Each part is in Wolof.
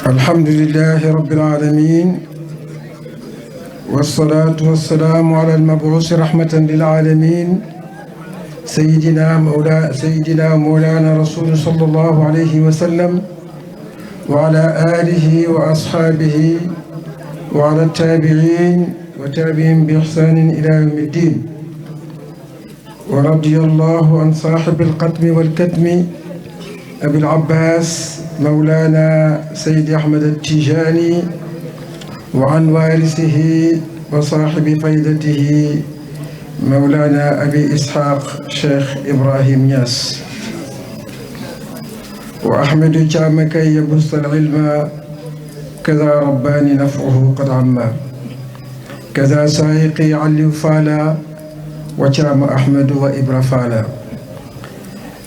الحمد لله رب العالمين والصلاة والسلام على المبعوث رحمة للعالمين سيدنا مولانا رسول صلى الله عليه وسلم وعلى آله وأصحابه وعلى التابعين وتابعين بإحسان إلى يوم الدين ورضي الله عن صاحب القتم والكتم أبي العباس مولانا سيد أحمد التيجاني وعن وارثه وصاحب فيدته مولانا أبي إسحاق شيخ إبراهيم ياس وأحمد جامك يبث العلم كذا رباني نفعه قد عما كذا سائقي علي فالا وجام أحمد وإبرا فالا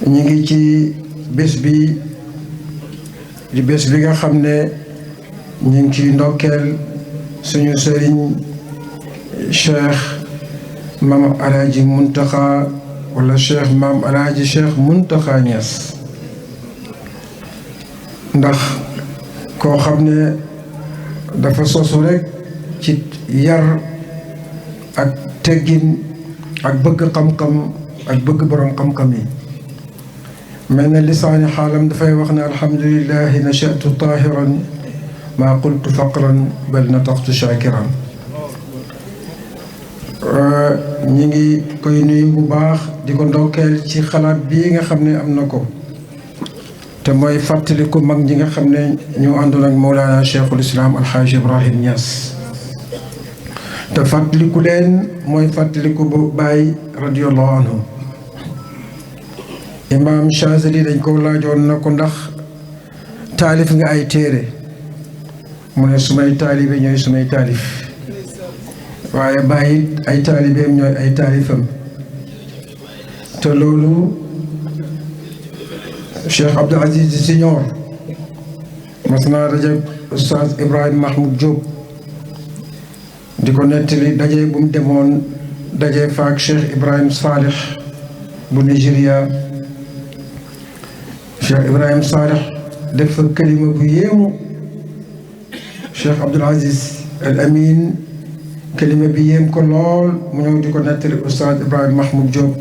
نيجي bés bi di bés bi nga xam ne ñu ngi ciy ndokkeel suñu sëriñ cheikh maam alaaji muntaxa wala cheikh maam alaaji cheikh muntaxa Ñas ndax koo xam ne dafa sosu rekk ci yar ak teggin ak bëgg xam-xam ak bëgg borom xam-xam yi mel na lisaani xaalam dafay wax ne alhamdulillahi nachatu tahiran maa qultu faqran bal nataqtu shakiran ñi ngi koy nuyu bu baax di ko ndokkeel ci xalaat bii nga xam ne am na ko te mooy fàttaliku mag ñi nga xam ne ñu àndoon ak Mawlana Cheikhul Islam Alxaaji Ibrahim Niass te fàttaliku leen mooy fàttaliku bu Baay radiyallahu anhu Imam Chazali dañ ko laajoon na ko ndax taalif nga ay téere mu ne sumay taalibe ñooy sumay taalif waaye bàyyi ay taalibeem ñooy ay taalifam te loolu Cheikh Abdou Aziz Siñoor mas naa daje Oustaz Ibrahima Mahmoud Diop di ko nettali daje bu mu demoon daje faak Cheikh Ibrahim Salih bu Nigeria Cheikh Ibrahim Salih def fa kalima bu yéemu Cheikh Abdoul Aziz Al Amin kalima bi yéem ko lool mu ñëw di ko nettali Oustaz Ibrahim Mahmoud Diop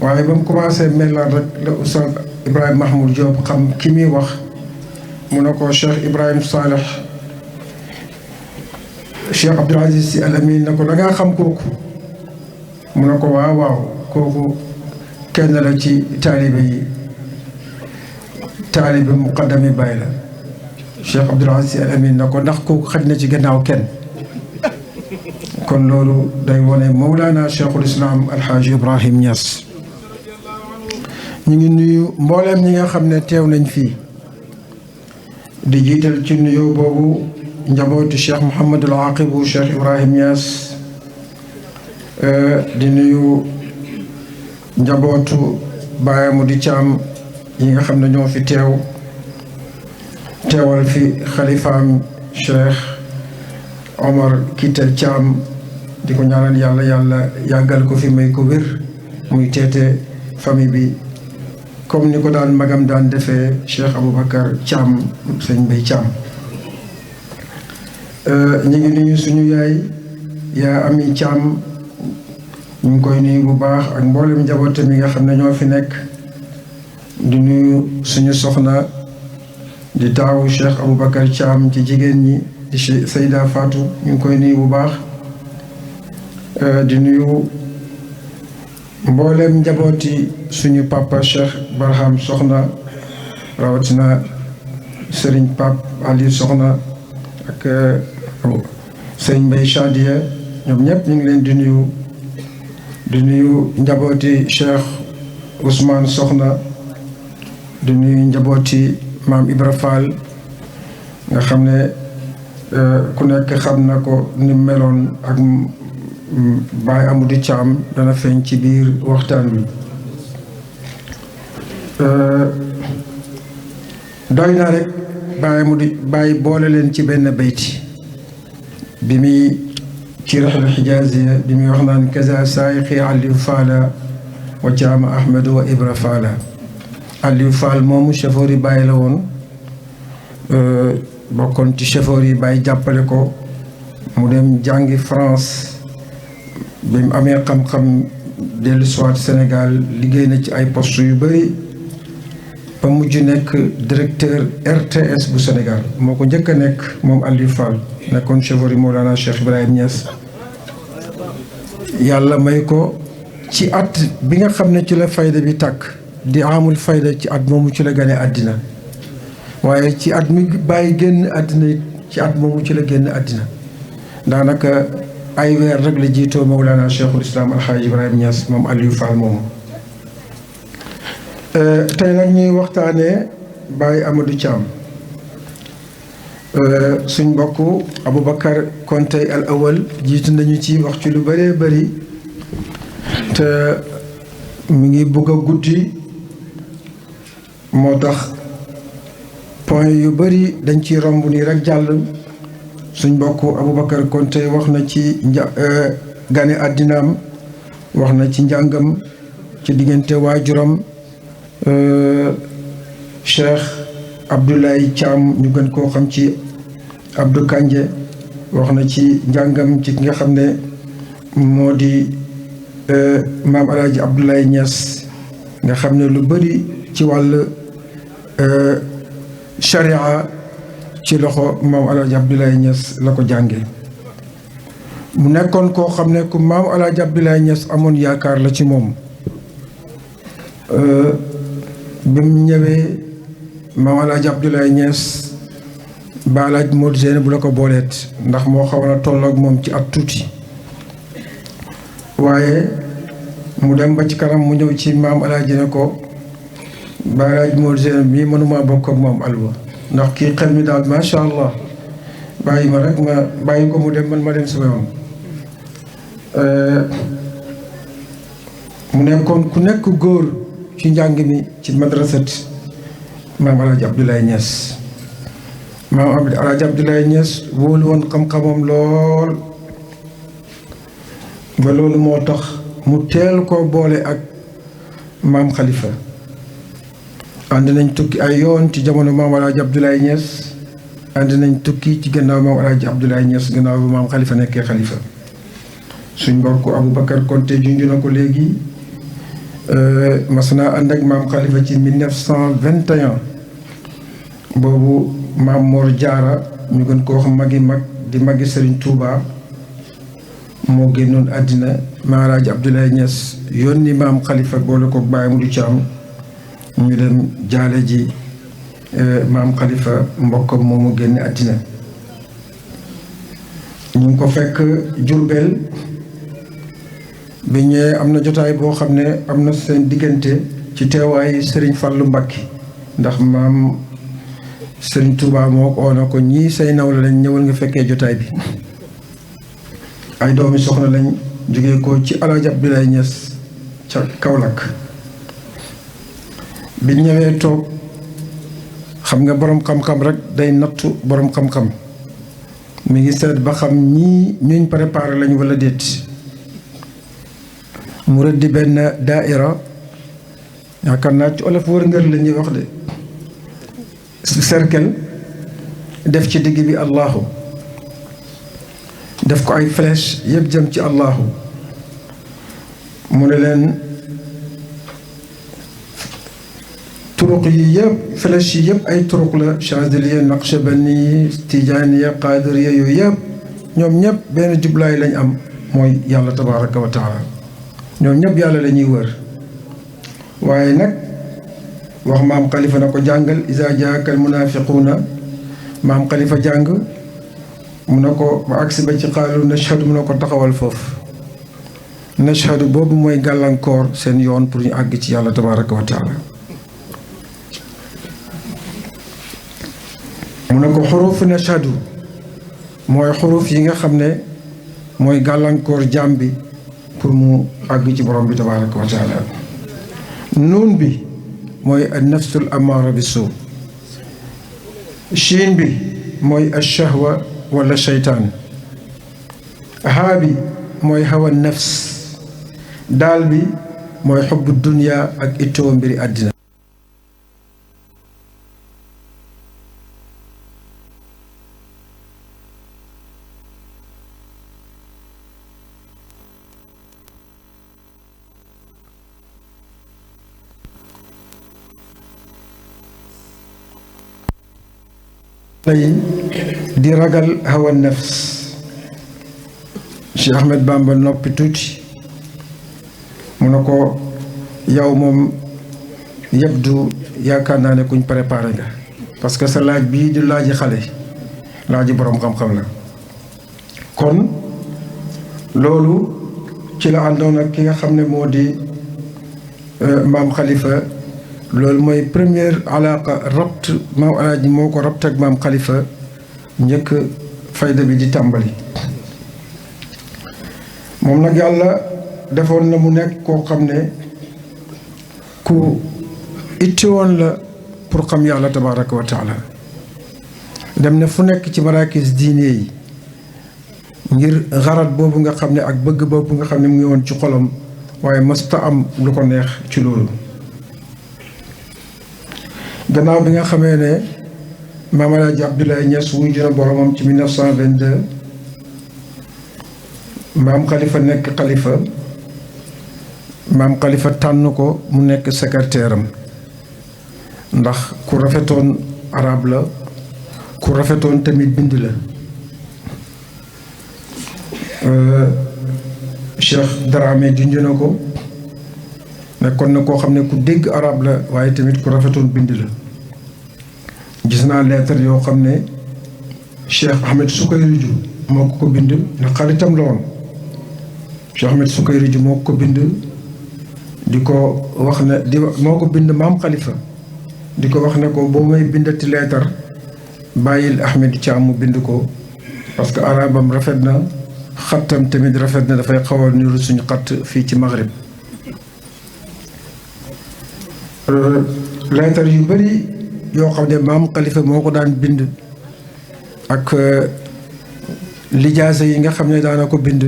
waaye ba mu commencé mellaan rek la Oustaz Ibrahim Mahmoud Diop xam ki muy wax mu ne ko Cheikh Ibrahim Salih Cheikh Abdoul Aziz Al Amin ne ko da ngaa xam kooku mu ne ko waaw waaw kooku kenn la ci taalibe yi taalibe muqaddami Baay la Cheikh Abdoul Aziz Al Amin na ko ndax kooku xaj na ci gannaaw kenn kon loolu day wone Mawlana Cheikhul Islam Alxaaji Ibrahim Niass ñu ngi nuyu mbooleem ñi nga xam ne teew nañ fii di jiital ci nuyoo boobu njabootu Cheikh Mouhamadul Aqibu Cheikh Ibrahim Niass di nuyu njabootu baayamu di caam yi nga xam ne ñoo fi teewal fi xalifaam Cheikh Omar Kitel Thiam di ko ñaanal yàlla yàggal ko fi may ko wér muy teete famille bi comme ni ko daan magam daan defee Cheikh Aboubacar Thiam sëñ Mbay Thiam ñu ngi nuyu suñu yaay yaa Ami Thiam ñu ngi koy nuyu bu baax ak mboolem njabootam yi nga xam ne ñoo fi nekk di nuyu suñu soxna di taawu Cheikh Aboubacar Thiam ci jigéen ñi di Seyda Fatou ñu ngi koy nuyu bu baax di nuyu mboolem njabooti suñu papa Cheikh Barham Soxna rawatina Serigne Pape Ali Soxna ak Serigne Mbaye Chadia ñoom ñëpp ñu ngi leen di nuyu njabooti Cheikh Ousmane Soxna di nuyu njabooti maam Ibra Fall nga xam ne ku nekk xam na ko ni meloon ak Baay Amadou Thiam dana feeñ ci biir waxtaan wi doy na rek Baay boole leen ci benn bayti bi muy ci rihla xijaaziya bi muy wax naan kaza saayiqi Aliou Faala wa Thiam Ahmed wa Ibra Faala Aliou Fall moomu chauffeur yi Baay la woon bokkoon ci chauffeur yi bàyyi jàppale ko mu dem jàngi France bi mu amee xam-xam dellu soit Sénégal liggéey na ci ay poste yu bëri ba mujj nekk directeur RTS bu Sénégal moo ko njëkk a nekk moom Aliou Fall nekkoon chauffeur yi Mawlana Cheikh Ibrahim Niass. yàlla may ko ci at bi nga xam ne ci la fayda bi tàkk di amul fayda ci at moomu ci la gane àddina waaye ci at mi bàyyi génn àddina it ci at moomu ci la génn àddina daanaka ay weer rek la jiitoo Mawlana Cheikhul Islam Alxaaji Ibrahim Niass moom Aliou Fall moomu. tey nag ñuy waxtaanee Baye Amadou Thiam suñ mbokk Aboubacar Konté al awal jiitu nañu ci wax ci lu bëree bëri te mi ngi bëgg a guddi moo tax point yu bëri dañ ci romb nii rek jàll. suñ mbokk Aboubacar Konté wax na ci gane àddinaam wax na ci njàngam ci diggante waajuram Cheikh Abdoulaye Thiam ñu gën koo xam ci Abdou Kanje wax na ci njàngam ci ki nga xam ne moo di maam Alaaji Abdoulaye Niass nga xam ne lu bëri ci wàll charia ci loxo maam Alaaji Abdoulaye Niass la ko jànge mu nekkoon koo xam ne ku maam Alaaji Abdoulaye Niass amoon yaakaar la ci moom bi mu ñëwee maam Alaaji Abdoulaye Niass ba Alaaji Modou Seyne bu la ko booleet ndax moo xaw na tolloog moom ci at tuuti waaye mu dem ba ci kanam mu ñëw ci maam Alaaji ne ko ba Alaaji Modou Seyne mii mënuma bokk ak moom alwa ndax kii xel mi daal macha allah bàyyi ma rek ma bàyyi ko mu dem man ma dem sama yoon mu nekkoon ku nekk góor ci njàng mi ci madrasat maam Alaaji Abdoulaye Niass maam Alaaji Abdoulaye Niass wóolu woon xam-xamam lool ba loolu moo tax mu teel koo boole ak maam Khalifa ànd nañ tukki ay yoon ci jamono maam Alaaji Abdoulaye Niass ànd nañ tukki ci gannaaw maam Alaaji Abdoulaye Niass gannaaw bi maam Khalifa nekkee Khalifa suñ mbokk Aboubacar Konté junj na ko léegi mas naa ànd ak maam Khalifa ci 1921 boobu maam Mor Diarra ñu gën koo wax magi mag di magi Serigne Touba moo génnoon àddina maam Alaaji Abdoulaye Niass yónni maam Khalifa boole ko Baye Amadou Thiam ñu dem jaale ji maam Khalifa mbokkam moomu génn àddina ñu ngi ko fekk Jurbel bi ñëwee am na jotaay boo xam ne am na seen diggante ci teewaay Serigne Fallou Mbacké ndax maam Serigne Touba moo ko na ko ñii say nawla lañ ñëwal nga fekkee jotaay bi ay doomi soxna lañ jógee ko ci Alaaji Abdoulaye Niass ca Kaolack bi ñëwee toog xam nga boroom xam-xam rek day nattu boroom xam-xam mi ngi seet ba xam ñii ñuñ préparé lañ walla déet mu rëddi benn daaira yaakaar naa ci olof wërngër la ñuy wax de cercle def ci digg bi allahu def ko ay flèche yëpp jëm ci allahu mu ne leen turuq yi yëpp flèche yi yëpp ay turuq la Chaziliya Naqshbandi Tijaaniya Qaadiriya yooyu yëpp ñoom ñëpp benn jublaay lañ am mooy yàlla tabaraka wa taala ñoom ñëpp yàlla la ñuy wër waaye nag wax maam Khalifa na ko jàngal iza jaaka al munafiquuna maam Khalifa jàng mu ne ko ba agsi ba ci qaalu nashhadu mu ne ko taxawal foofu nashhadu boobu mooy gàllankoor seen yoon pour ñu àgg ci yàlla tabaraka wa taala mu ne ko xurufu nashhadu mooy xuruf yi nga xam ne mooy gàllankoor jaam bi pour mu àgg ci borom bi tabaraka wa taala nuun bi mooy an nafsul amaara bi suu shiin bi mooy ashahwa wala shaytaan haa bi mooy hawa nafs daal bi mooy xubbu dunya ak ittoo mbiri àddina lay di ragal hawa nafs. Cheikh Ahmed Bamba noppi tuuti mu ne ko yow moom yabdu yaakaar naa ne kuñ préparé nga parce que sa laaj bii di laaji xale laaji boroom xam-xam la. kon loolu ci la àndoon ak ki nga xam ne moo di maam Khalifa. loolu mooy première alaaka rabt maam alaaji moo ko rabt ak maam Khalifa njëkk fayda bi di tàmbali. moom nag yàlla defoon na mu nekk koo xam ne ku ittewoon la pour xam yàlla tabaraka wa taala. dem na fu nekk ci marakis diine yi ngir xarat boobu nga xam ne ak bëgg boobu nga xam ne mu ngi woon ci xolam waaye mësta am lu ko neex ci loolu. gannaaw bi nga xamee ne Maam Alaaji Abdoulaye Niass wuy juna boromam ci 1922 maam Khalifa nekk xalifa maam Khalifa tànn ko mu nekk secrétaire am ndax ku rafetoon arab la ku rafetoon tamit bind la. Cheikh Dramé junj na ko nekkoon na koo xam ne ku dégg arab la waaye tamit ku rafetoon bind la. gis naa lettre yoo xam ne Cheikh Ahmed Soukayriju moo ko bind ne xaritam la woon. Cheikh Ahmed Soukayriju moo ko bind di ko wax ne moo ko bind maam Khalifa di ko wax ne ko boo may bindati lettre bàyyil Ahmed Thiam mu bind ko parce que arabam rafet na xattam tamit rafet na dafay xaw a niru suñu xatt fii ci Maghrib. lettre yu bëri yoo xam ne maam Khalifa moo ko daan bind ak lijaasa yi nga xam ne daana ko bind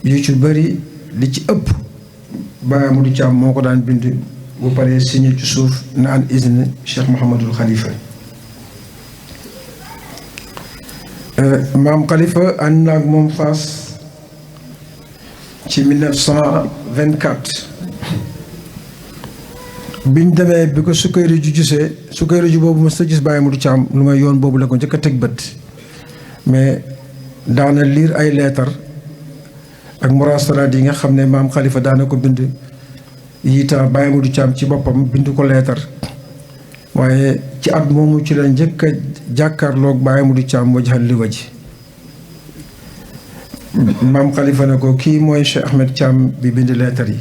yu ci bëri li ci ëpp Baye Amadou Thiam moo ko daan bind bu paree signé ci suuf na an izne Cheikh Mouhamadul Khalifa. maam Khalifa ànd na ak moom Fass ci 1924 biñ demee bi ko Soukayriju gisee Soukayriju boobu mos a gis Baye Amadou Thiam lu may yoon boobu la ko njëkk a teg bët mais daana lire ay leetar ak murasalaat yi nga xam ne maam Khalifa daana ko bind yiita Baye Amadou Thiam ci boppam bind ko leetar waaye ci at moomu ci la njëkk a jàkkaarloog Baye Amadou Thiam wajhan li waji. maam Khalifa ne ko kii mooy Cheikh Ahmed Thiam bi bind leetar yi.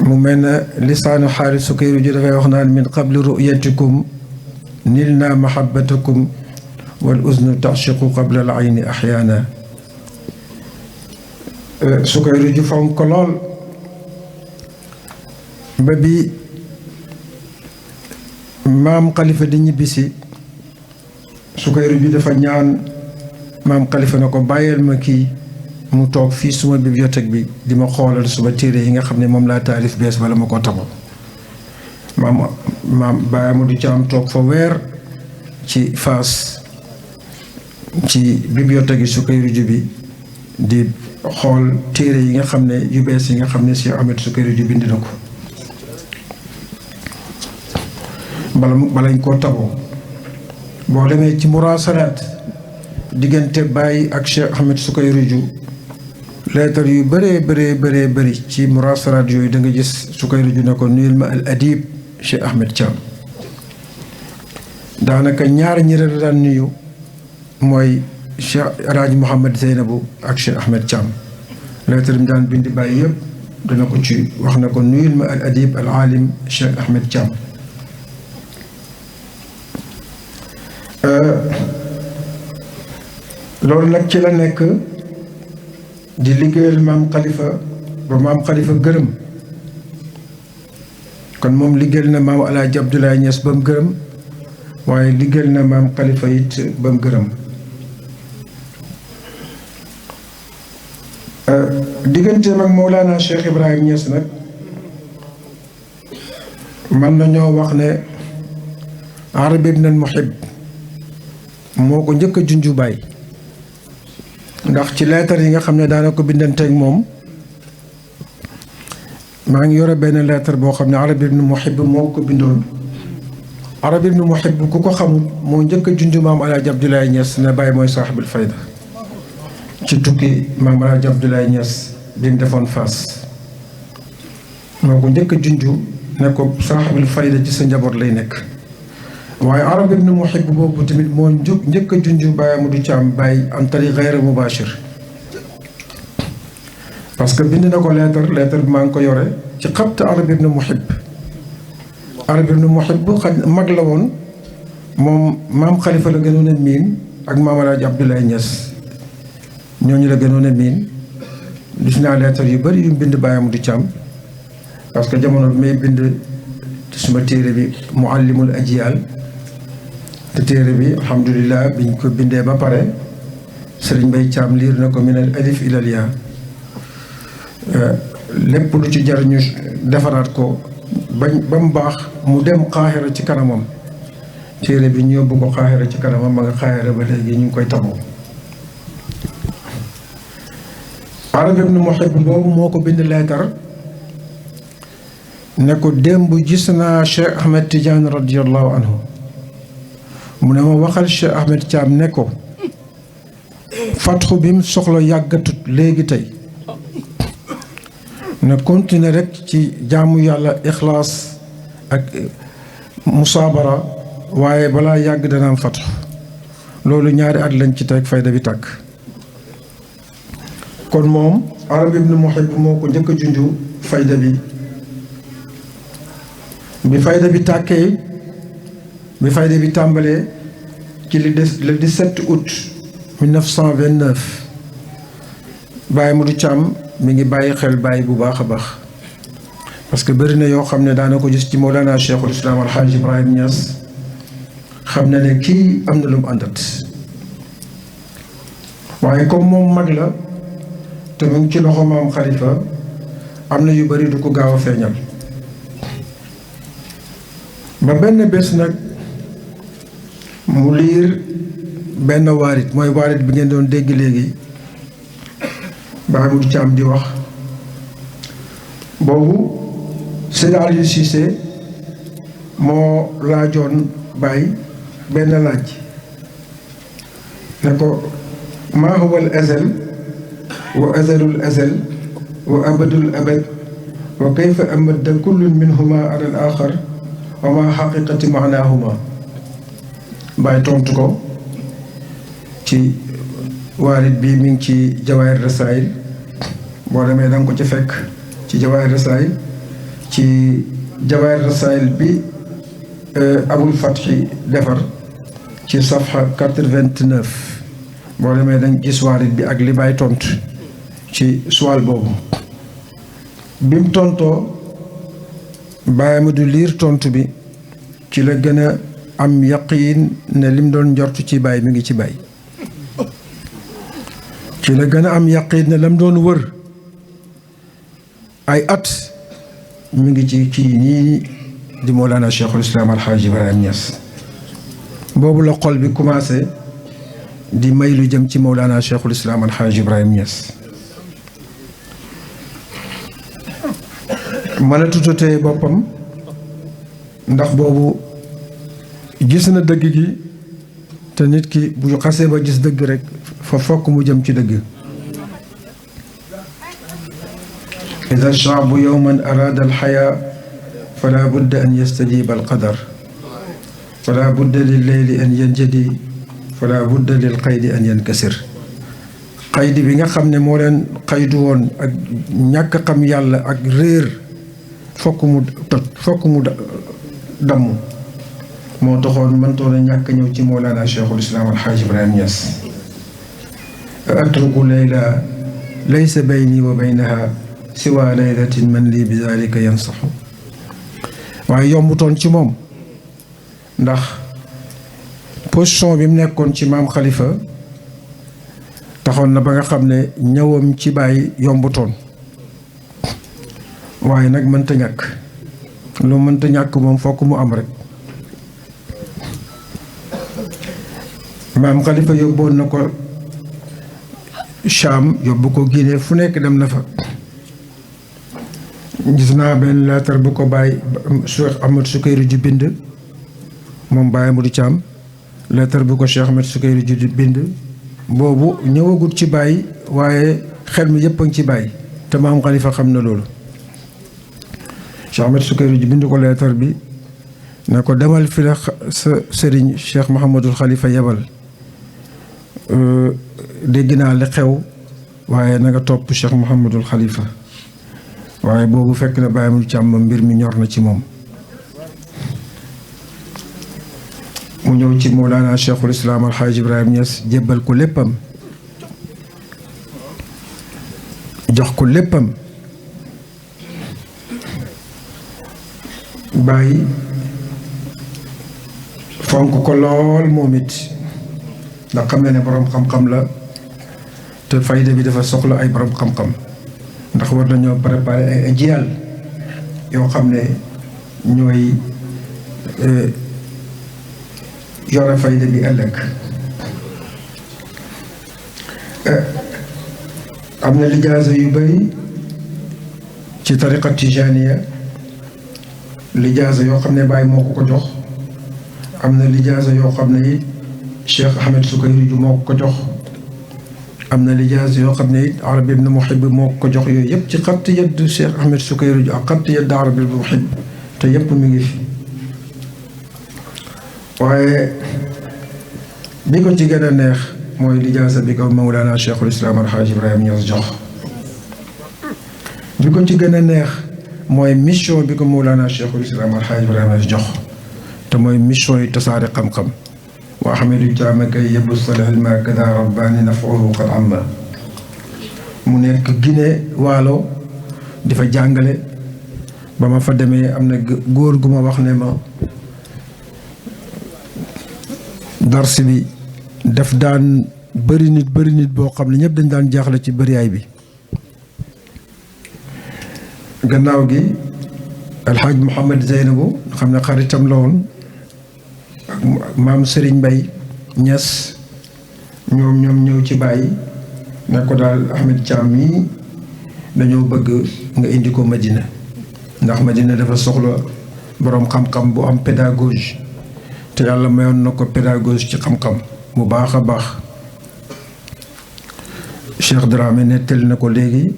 mu mel ne lisaanu xaari Soukayriju dafay wax naan min qabli ru'yatikum nilna mahabbatakum wal uznu taashiqu qabla al ayni ahyaana. Soukayriju fonk ko lool ba bi maam Khalifa di ñibbisi Soukayriju dafa ñaan maam Khalifa na ko bàyyeel ma kii mu toog fii suma bibliothèque bi di ma xoolal suma téere yi nga xam ne moom laa taalif bees bala ma ko taxaw. maam Baye Amadou Thiam toog fa weer ci Fass ci bibliothèque yi Soukayriju bi di xool téere yi nga xam ne yu bees yi nga xam ne Cheikh Ahmed Soukayriju bind na ko balañ koo taboo. boo demee ci murasalaat diggante Baye ak Cheikh Ahmed Soukayriju leetar yu bëree bëri ci murasalaat yooyu da nga gis Soukayriju ne ko nuyul ma al adib Cheikh Ahmed Thiam. daanaka ñaar ñi la daan nuyu mooy Cheikh El Hadj Mouhamed Zeynabou ak Cheikh Ahmed Thiam. leetar yi mu daan bind Baye yëpp dana ko ci wax na ko nuyul ma al adib al alim Cheikh Ahmed Thiam. loolu nag ci la nekk di liggéeyal maam Khalifa ba maam Khalifa gërëm kon moom liggéeyal na maam Alaaji Abdoulaye Niass ba mu gërëm waaye liggéeyal na maam Khalifa it ba mu gërëm. digganteem ak Mawlana Cheikh Ibrahim Niass nag mën nañoo wax ne Arabi ibn al-Muhib moo ko njëkk a junju Baay ndax ci leetar yi nga xam ne daana ko bindanteeg moom maa ngi yore benn leetar boo xam ne Arabi ibn Muhib moo ko bindoon Arabi ibn Muhibb ku ko xamul moo njëkk a junj maam Alaaji Abdoulaye Niass ne Baye mooy saaxibul fayda ci tukki maam Alaaji Abdoulaye Niass bi mu defoon Fass moo ko njëkk a junj ne ko saaxibul fayda ci sa njaboot lay nekk. waaye Arabi ibn Muhibb boobu tamit moo njëkk a junj Baye Amadou Thiam Baye en tariq gayr mubashir parce que bind na ko lettre bi maa ngi ko yore ci xabt Arabi ibn Muhibb. Arabi ibn Muhibb mag la woon moom maam Khalifa la gënoon a miin ak maam Alaaji Abdoulaye Niass ñooñu la gënoon a miin gis naa lettre yu bëri yu bind Baye Amadou Thiam parce que jamono bi may bind suma téere bi Muallimul Ajyal te téere bi alhamdulilah biñ ko bindee ba pare Serigne Mbaye Thiam liir na ko min al alif ila al yaa lépp lu ci jar ñu defaraat ko ba mu baax mu dem Qahira ci kanamam téere bi ñu yóbbu ko Qahira ci kanamam ma nga Qahira ba léegi ñu ngi koy tabu. Arabi ibn Muhibb boobu moo ko bind leetar ne ko démb gis naa Cheikh Ahmed Tidiane radiyallahu anhu mu ne ma waxal Cheikh Ahmed Thiam ne ko fatxu bi mu soxla yàggatut léegi tey na continuer rek ci jaamu yàlla ixlaas ak musaabara waaye balaa yàgg dana am fatxu loolu ñaari at lañ ci teg fayda bi tàkk. kon moom Arabi ibn Muhibb moo ko njëkk a junju fayda bi fayda bi tàkkee bi fayda bi tàmbalee ci le 17 août 1929 Baye Amadou Thiam mi ngi bàyyi xel bàyyi bu baax a baax parce que bëri na yoo xam ne daana ko gis ci Mawlana Cheikhul Islam Alhaaj Ibrahim Niass xam na ne kii am na lu mu àndat waaye comme moom mag la te mu ngi ci loxo maam Khalifa am na yu bëri du ko gaaw a feeñal ba benn bés nag mu liir benn waarit mooy waarit bi ngeen doon dégg léegi Baye Amadou Thiam di wax boobu Seydi Aliou Cissé moo laajoon Baye benn laaj ne ko maa huwa al azal wa azalul azal wa abadul abad wa kayfa amadda kullun minhuma ala al axar wa ma xaqiqati maanaahuma Baye tontu ko ci waarit bi mi ngi ci Jawaahir Rasaa'il boo demee danga ko ci fekk ci Jawaahir Rasaa'il ci Jawaahir Rasaa'il bi Abul Fathi defar ci safha 89 boo demee danga gis waarit bi ak li Baye tontu ci suwaal boobu bi mu tontoo Baye Amadou liir tontu bi ci la gën a am yaqiin ne lim doon njortu ci Baye mi ngi ci Baye ci la gën a am yaqiin ne lam doon wër ay at mi ngi ci kii nii di Mawlana Cheikhul Islam Alhaaj Ibrahim Niass boobu la xol bi commencé di may lu jëm ci Mawlana Cheikhul Islam Alhaaj Ibrahim Niass mën a tutatee boppam ndax boobu gis na dëgg gi te nit ki bu xasee ba gis dëgg rek fa fokk mu jëm ci dëgg ida shaabu yowman araada alxayaa fala budda an yastajiba alqadar fala budda lilleyli an yanjadi fala budda lil qaydi an yankasir qaydi bi nga xam ne moo leen qaydu woon ak ñàkk xam yàlla ak réer fokk mu toj fokk mu damm moo taxoon mëntoon a ñàkk ñëw ci Mawlana Cheikhul Islam Alhaaj Ibrahim Niass atruku layla laysa bayni wa baynaha siwa laylatin man lii bi dalika yansaxu waaye yombutoon ci moom ndax position bi mu nekkoon ci maam Khalifa taxoon na ba nga xam ne ñëwam ci Baye yombutoon waaye nag mënta ñàkk lu mënta ñàkk moom fokk mu am rek maam Khalifa yóbboon na ko Cham yóbbu ko Guinée fu nekk dem na fa gis naa benn lettre bu ko Baye Cheikh Ahmad Sukayri ju bind moom Baye Amadou Thiam lettre bu ko Cheikh Ahmed Sukayru di bind boobu ñëwagut ci Baye waaye xel mi yëpp a ngi ci Baye te maam Khalifa xam na loolu. Cheikh Ahmed Sukayru bind ko lettre bi ne ko demal fi la sa sëriñ Cheikh Mouhamadul Khalifa yebal dégg naa li xew waaye na nga topp Cheikh Mouhamadul Khalifa waaye boobu fekk na Baye Amadou Thiam mbir mi ñor na ci moom. mu ñëw ci Mawlana Cheikhul Islam Alxaaj Ibrahima Niass jébbal ko léppam jox ko léppam. Baye fonk ko lool moom it ndax xam na ne boroom xam-xam la te fayda bi dafa soxla ay boroom xam-xam ndax war nañoo préparer ay jiyal yoo xam ne ñooy yore fayda bi ëllëg. am na lijaasa yu bari ci tariqa tijaniya lijaasa yoo xam ne Baye moo ko jox am na lijaasa yoo xam ne it Cheikh Ahmed Sukayru moo ko jox am na lijaasa yoo xam ne it Arabi ibn Muhib moo ko jox yooyu yëpp ci xatt yedd Cheikh Ahmed Sukayru ak xatt yedd Arabi ibn Muhib te yëpp mi ngi fi. waaye bi ko ci gën a neex mooy lijaasa bi ko Mawlana Cheikhul Islam Alxaaj Ibrahima Niass jox bi ko ci gën a neex mooy mission bi ko Mawlana Cheikhul Islam Alxaaj Ibrahima jox te mooy mission yi tasaare xam-xam wa Ahmadu Thiam kay yëbbu salilma kada rabbaani nafuhu qad amma mu nekk Guinée Waalo di fa jàngale ba ma fa demee am na góor gu ma wax ne ma dars bi daf daan bëri nit boo xam ne ñëpp dañ daan jaaxle ci bëriyaay bi. gannaaw gi alxaaj Mouhamed Zeynabu xam ne xaritam la woon ak maam Serigne Mbaye Niass ñoom ñëw ci Baye ne ko daal Ahmed Thiam mii dañoo bëgg nga indi ko Madina ndax Madina dafa soxla boroom xam-xam bu am pédagogie te yàlla mayoon na ko pédagogie ci xam-xam bu baax a baax. Cheikh Dramé nettali na ko léegi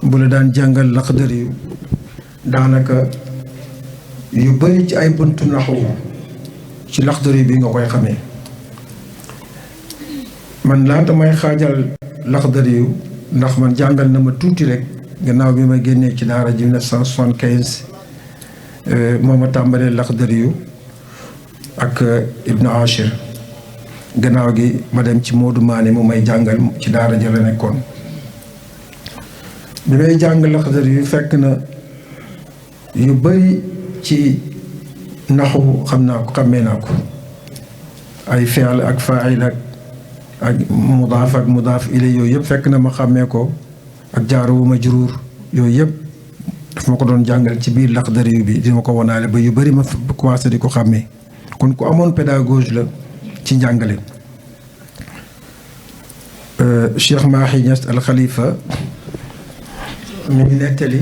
bu la daan jàngal Laxdari yu daanaka yu bari ci ay buntu naxu ci Laxdari bi nga koy xamee. man laata may xaajal Laxdari yu ndax man jàngal na ma tuuti rek gannaaw bi ma génnee ci daara ji 1975 moo ma tàmbalee Laxdari yu ak Ibn Achir gannaaw gi ma dem ci Modou Mané mu may jàngal ci daara ja la nekkoon. bi may jàng Laxdari yu fekk na yu bari ci naxu xam naa ko xàmmee naa ko ay fi'l ak faa'il ak mudaaf ilay yooyu yëpp fekk na ma xàmmee ko ak jaaru wu majruur yooyu yëpp daf ma ko doon jàngal ci biir Laxdari yu bi di ma ko wonaale ba yu bari ma commencé di ko xàmmee kon ku amoon pédagogie la ci njàngale. Cheikh Mahi Niass al Khalifa mi ngi nettali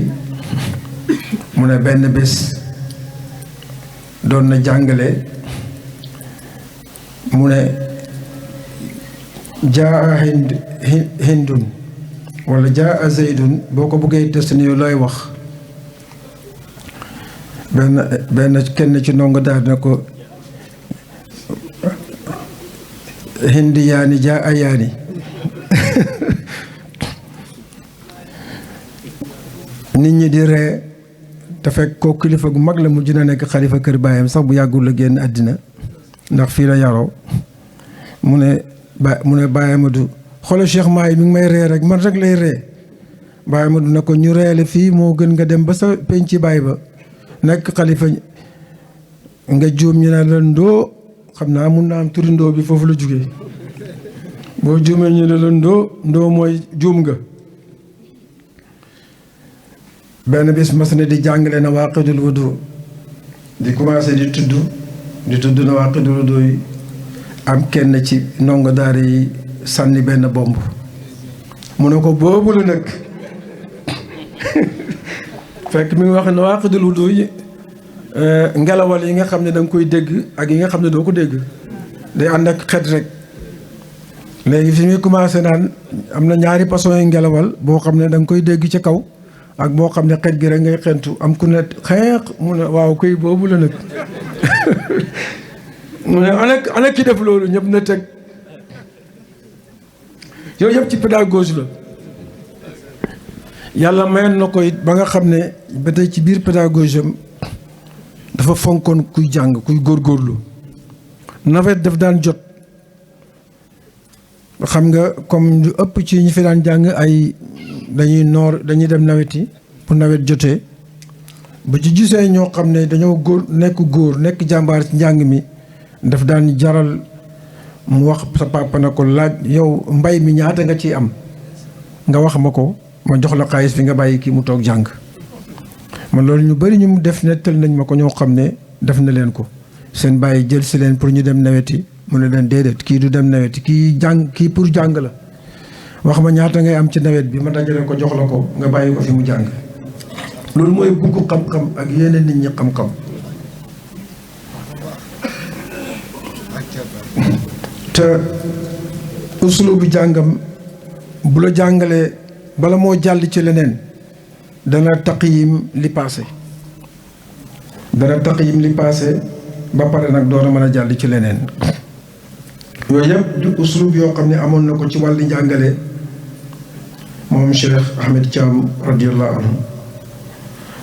mu ne benn bés doon na jàngale mu ne jaa hindun wala jaa zaydun boo ko bëggee test ni looy wax benn kenn ci ndongo daal na ko hindi yaani jaa yaani nit ñi di ree te fekk koo kilifa gu mag la mujj na nekk xalifa kër baayam sax bu yàggul la génn àddina ndax fii la yaroo mu ne Baye Amadou xoolal Cheikh Mahi mi ngi may ree rek man rek lay ree Baye Amadou ne ko ñu reele fii moo gën nga dem ba sa penc baay ba nekk xalifa nga juum ñu ne la ndoo xam naa mun naa am turi ndoo bi foofu la jógee boo juumee ñu ne la ndoo mooy juum nga. benn bis mas na di jàngale nawaaqidul wudu di commencé di tudd nawaaqidul wudu yi am kenn ci ndongo daara yi sànni benn bomb mu ne ko boobu la nag fekk mi ngi wax nawaaqidul wudu yi ngelawal yi nga xam ne da nga koy dégg ak yi nga xam ne doo ko dégg day ànd ak xet rek. léegi fi muy commencé naan am na ñaari façon yi ngelawal boo xam ne da nga koy dégg ci kaw ak boo xam ne xet gi rek ngay xentu am ku ne xeex mu ne waaw koy boobu la nag mu ne ana ki def loolu ñëpp na teg. yooyu yëpp ci pédagogie la yàlla mayoon na ko it ba nga xam ne ba tey ci biir pédagogie am dafa fonkoon kuy jàng kuy góorgóorlu. nawet daf daan jot xam nga comme lu ëpp ci ñi fi daan jàng ay dañuy dem nawet yi pour nawet jotee ba ci gisee ñoo xam ne dañoo góor nekk jàmbaar ci njàng mi daf daan jaral mu wax sa papa na ko laaj yow mbay mi ñaata nga ciy am nga wax ma ko ma jox la xaalis bi nga bàyyi kii mu toog jàng. man loolu ñu bari ñu mu def nettal nañ ma ko ñoo xam ne def na leen ko seen bàyyi jël si leen pour ñu dem naweti mu ne leen déedéet kii du dem naweti kii pour jàng la wax ma ñaata ngay am ci nawet bi ma dajale ko jox la ko nga bàyyi ko fi mu jàng. loolu mooy bugg xam-xam ak yeneen nit ñi xam-xam. te uslu bi jàngam bu la jàngalee bala moo jàll ci leneen dana taqyim li passé ba pare nag door a mën a jàll ci leneen. yooyu yëpp du uslub yoo xam ne amoon na ko ci wàllu njàngale moom Cheikh Ahmed Thiam radiyallahu anhu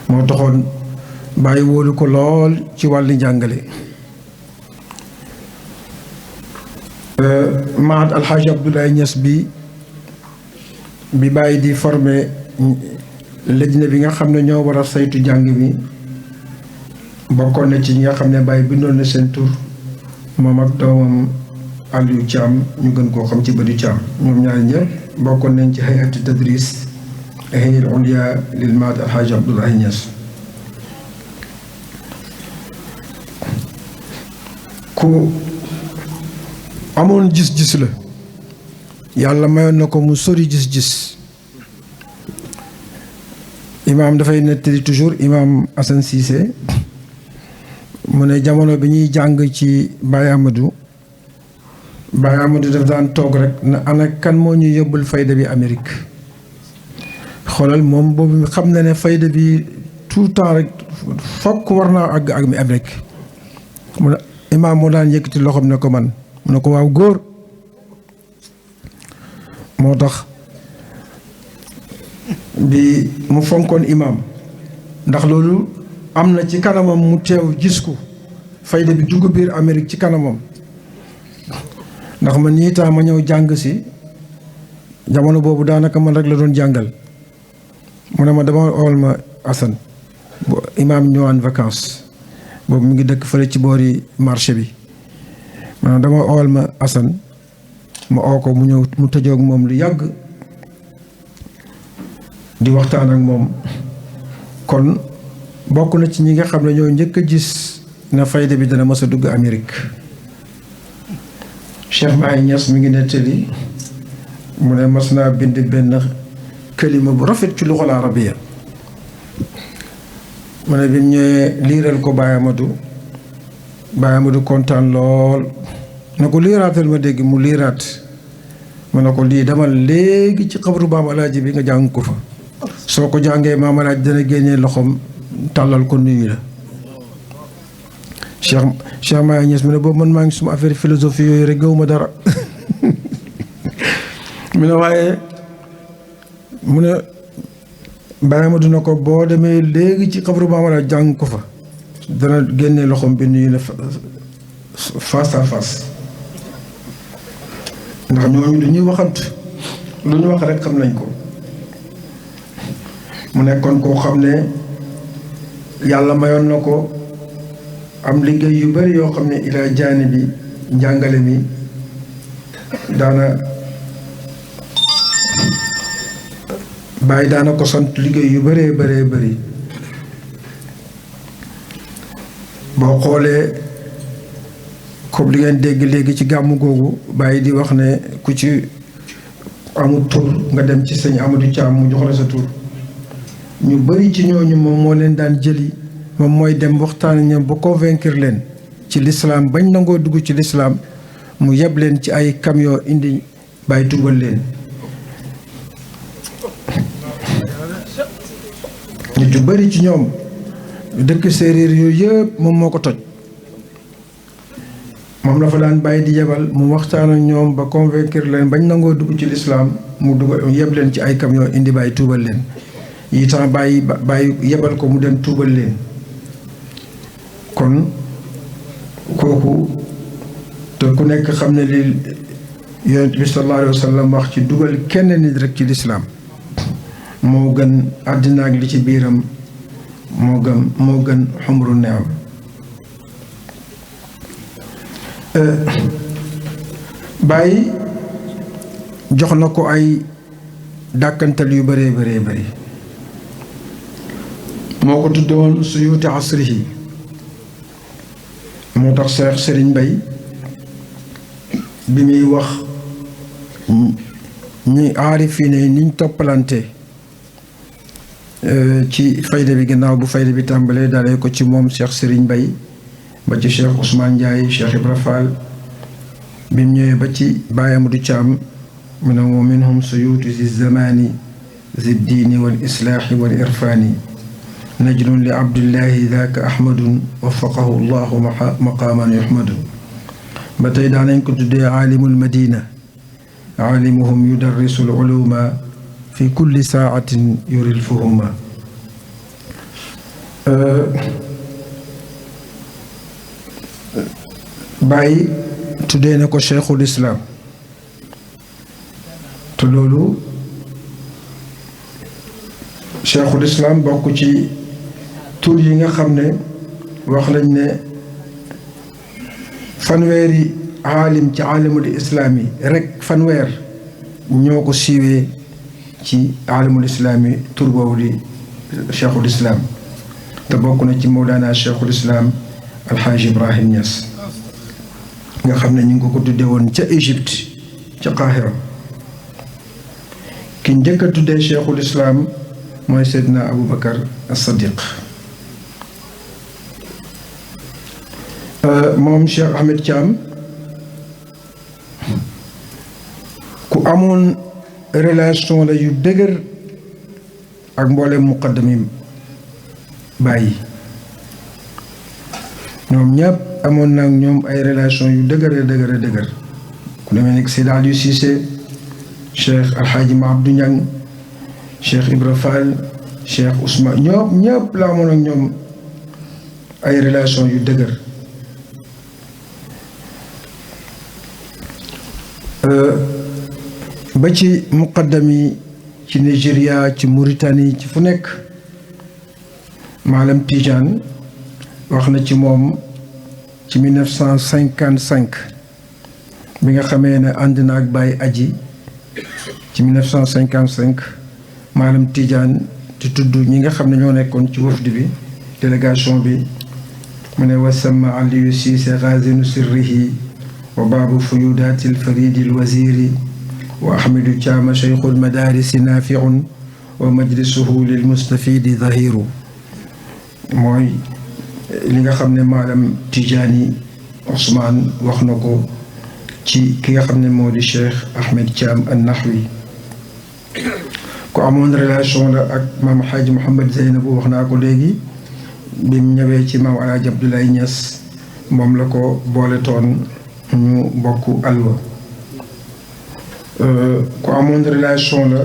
moo taxoon bàyyi wóolu ko lool ci wàllu njàngale. Maat Alxaaji Abdoulaye Niass bi bàyyi di formé lëjna bi nga xam ne ñoo war a saytu njàng mi bokkoon na ci ñi nga xam ne bàyyi bindoon na seen tur moom ak doomam Aliou Thiam ñu gën koo xam ci Badu Thiam ñoom ñaari ñëpp bokkoon nañ ci hay'atu tadris hay'al ulya lil Maat Alxaaji Abdoulaye Niass. ku amoon gis-gis la yàlla mayoon na ko mu sori gis-gis. imaam dafay nettali toujours imaam Assane Cissé mu ne jamono bi ñuy jàng ci Baye Amadou daf daan toog rek na ana kan moo ñuy yóbbul fayda bi Amérique. xoolal moom boobu xam na ne fayda bi tout le temps rek fokk war naa àgg ak mi Amérique. mu ne imaam moo daan yëkkati loxoom ne ko man mu ne ko waaw góor. moo tax bi mu fonkoon imaam ndax loolu am na ci kanamam mu teew gis ko fayda bi dugg biir Amérique ci kanamam. ndax man nii taa ma ñëw jàng si jamono boobu daanaka man rek la doon jàngal mu ne ma dama ool ma Assane bu imaam ñëwaan vacances boobu mu ngi dëkk fële ci boori marché bi maanaam dama ool ma Assane ma oo ko mu ñëw mu tëjoog moom lu yàgg di waxtaan ak moom. kon bokk na ci ñi nga xam ne ñoo njëkk a gis na fayda bi dana mës a dugg Amérique. Cheikh Mahi Niass mi ngi nettali mu ne mas naa bind benn kalima bu rafet ci luxal arabiya mu ne bi mu ñëwee liiral ko Baye Amadou kontaan lool ne ko liiraatal ma dégg mu liiraat mu ne ko lii demal léegi ci xabru Maam Alaaji bi nga jàng ko fa soo ko jàngee Maam Alaaji dana génnee loxoom tàllal ko nuyu la. Cheikh Mahi Niass mu ne boobu man maa ngi suma affaire philosophie yooyu rek gëwuma dara mu ne waaye mu ne Baye Amadou na ko boo demee léegi ci xabru Maam Alaaji jàng ko fa dana génnee loxoom bi nuyu la face à face ndax ñooñu dañuy waxant lu ñu wax rek xam nañ ko. mu nekkoon koo xam ne yàlla mayoon na ko am liggéey yu bari yoo xam ne ila jaani bi njàngale mi daana ko sant liggéey yu bëree bëri boo xoolee comme li ngeen dégg léegi ci gàmmu googu Baye di wax ne ku ci amul tur nga dem ci sëñ Amadou Thiam mu jox la sa tur ñu bari ci ñooñu moom moo leen daan jëli moom mooy dem waxtaan ñoom ba convaincre leen ci lislaam bañ nangoo dugg ci lislaam mu yeb leen ci ay camion indi bàyyi tuubal leen. nit yu bari ci ñoom dëkk séeréer yooyu yëpp moom moo ko toj. moom la fa daan bàyyi di yebal mu waxtaan ak ñoom ba convaincre leen bañ nangoo dugg ci lislaam mu dugg yeb leen ci ay camion indi bàyyi tuubal leen yi tax bàyyi yebal ko mu dem tuubal leen. kon kooku te ku nekk xam ne li yonent bi sallallahu alayhi wa sallam wax ci dugal kenn nit rek ci lislaam moo gën àddina ak li ci biiram moo gën xumru ne am. Baye jox na ko ay dàkkantal yu bëree bëri moo ko tuddoon suyuuti asrihi moo tax Cheikh Serigne Mbaye bi muy wax ñi aarifiin yi niñ toppalante ci fayda bi gannaaw bu fayda bi tàmbalee dalee ko ci moom Cheikh Serigne Mbaye ba ci Cheikh Ousmane Ndiaye Cheikh Ibra Fall bi mu ñëwee ba ci Baye Amadou Thiam mu ne wa minhum suyuutu zi zamani zi diini wal islaahi wal irfaani najlun li abdillahi daaka ahmadun wafaqahu llahu maqaaman yuhmadun. ba tey daanañ ko tuddee aalimul madina aalimuhum yudarrisu l uluma fi kulli saatin yuril fuhuma. Baye tuddee na ko cheikhul islam te loolu cheikhul islam bokk ci tur yi nga xam ne wax nañ ne fanweeri aalim ci aalimul islaam yi rek fanweer ñoo ko siiwee ci aalimul islaam yi tur boobu di cheikhul islam te bokk na ci mawlaana cheikhul islam alxaaji Ibrahim Niass nga xam ne ñu ngi ko tuddee woon ca Égypte ca Qahira. ki njëkk a tuddee cheikhul islam mooy Seydina Aboubacar as-Sadiq. moom Cheikh Ahmed Thiam ku amoon relation la yu dëgër ak mboolem muqaddami Baye ñoom ñëpp amoon na ñoom ay relation yu dëgër ku demee nekk Seydi Aliou Cissé Cheikh Alxaaji Ma Abdou Niang Cheikh Ibra Fall Cheikh Ousmane ñëpp la amoon ak ñoom ay relation yu dëgër. ba ci muqaddam yi ci Nigeria ci Mauritanie ci fu nekk Maalam Tijaan wax na ci moom ci 1955 bi nga xamee ne ànd na ak Baye aji ci 1955 Maalam Tijaan ci tudd ñi nga xam ne ñoo nekkoon ci wafd bi délégation bi mu ne wasama Aliou Cissé xaazinu sirrihi wa baabu fuyudaati alfaridi alwaziri wa ahmadu caama cheikhul madarisi naafiun wa majlisuhu lilmustafidi zahiru. mooy li nga xam ne maalam Tijaani Ousmane wax na ko ci ki nga xam ne moo di Cheikh Ahmed Thiam an-Nahwi ku amoon relation la ak maam Hadj Mouhamed Zeynabu wax naa ko léegi bi mu ñëwee ci maam El Hadj Abdoulaye Niass moom la ko boole toon ñu bokk alwa. ku amoon relation la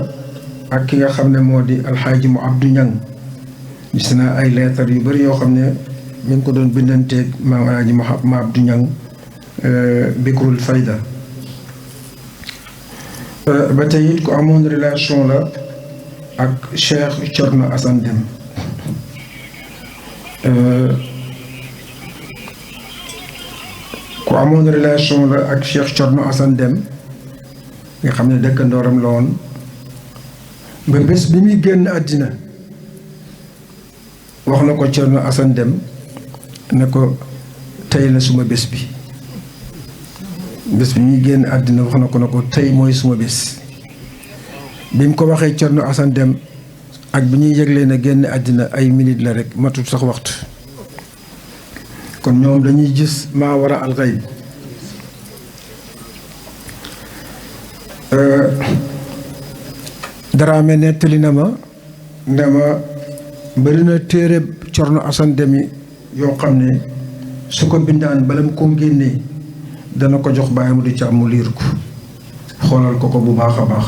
ak ki nga xam ne moo di alxaaji mu Abdou Niang gis naa ay leetar yu bari yoo xam ne mi ngi ko doon bindanteeg maam alxaaji ma Abdou Niang bikrul fayda. ba tey it ku amoon relation la ak Cheikh Thierno Assane Deme ku amoon relation la ak Cheikh Thierno Assane Deme nga xam ne dëkkandooram la woon ba bés bi muy génn àddina wax na ko Thierno Assane Deme ne ko tey la suma bés bi muy génn àddina wax na ko ne ko tey mooy suma bés bi mu ko waxee Thierno Assane Deme ak bi ñuy yëglee ne génn àddina ay minute la rek matut sax waxtu kon ñoom dañuy gis maa wara al xayb. Daraame nettali na ma ne ma bëri na téere Cerno Asan Dem yoo xam ne su ko bindaan bala mu ko génnee dana ko jox bàyyi mu di ci am mu liir ko xoolal ko bu baax a baax.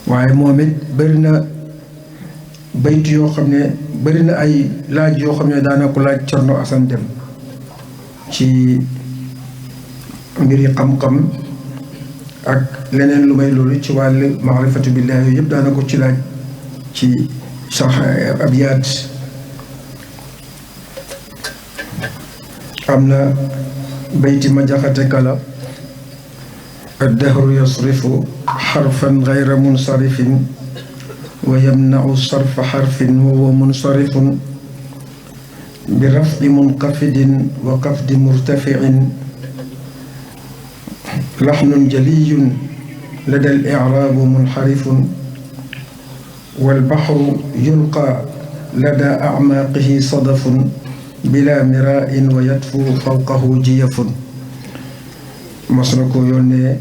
waaye moom it bëri na bayt yoo xam ne bëri na ay laaj yoo xam ne daana ko laaj Cerno Asan Dem ci mbiri xam-xam ak leneen lu may loolu ci wàllu maarifatu billahi yooyu yëpp daana ko ci laaj ci sax abyaat. am na bayti ma jaxate kala addahru yasrifu xarfan gayra munsarifin wa yamnau sarfa xarfin wa huwa munsarifun bi rafci munqafidin wa qafdi murtaficin laxnun jaliyun lada al-icraabu munxarifun walbaxru yulqa lada acmaaqihi sadafun bila mirain wa yatfu fawqahu jiyafun. mos na ko yónnee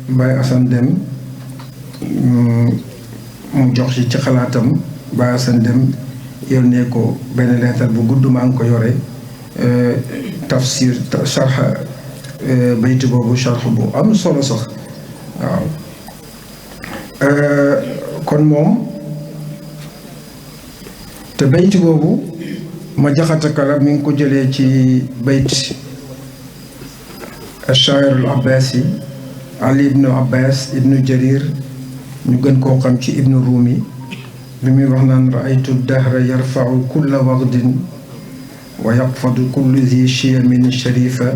Baye Assane Dem mu jox ci xalaatam Baye Assane Dem yónnee ko benn leetar bu gudd maa ngi ko yore tafsir sharxa bayti boobu sharx bu am solo sax waaw. kon moom te bayti boobu ma jaxata kala mi ngi ko jëlee ci bayt ash-shaa'ir al-abbaasi Ali ibnu Abbas ibnu Jarir ñu gën koo xam ci ibnu Rumi bi muy wax naan raaytu dahra yarfau kulla wagdin wa yaqfadu kullu zi chiyamin sharifa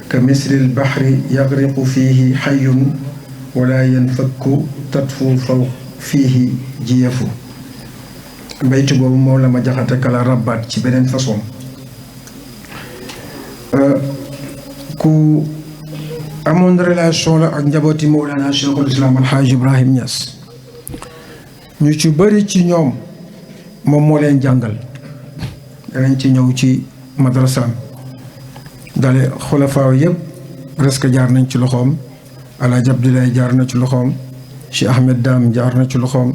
ka misli lbahri yagriqu fihi xayun wala yanfakku tatfu faw fihi jiyafu. baytu boobu moom la ma jaxate kala rabbaat ci beneen façon. ku amoon relation la ak njabooti Mawlana Cheikhul Islam Alxaaji Ibrahim Niass. ñu ci bëri ci ñoom moom moo leen jàngal. danañ ci ñëw ci madrasaam dale xulafaaw yëpp presque jaar nañ ci loxoom. Alaaji Abdoulaye jaar na ci loxoom. Cheikh Ahmed Dam jaar na ci loxoom.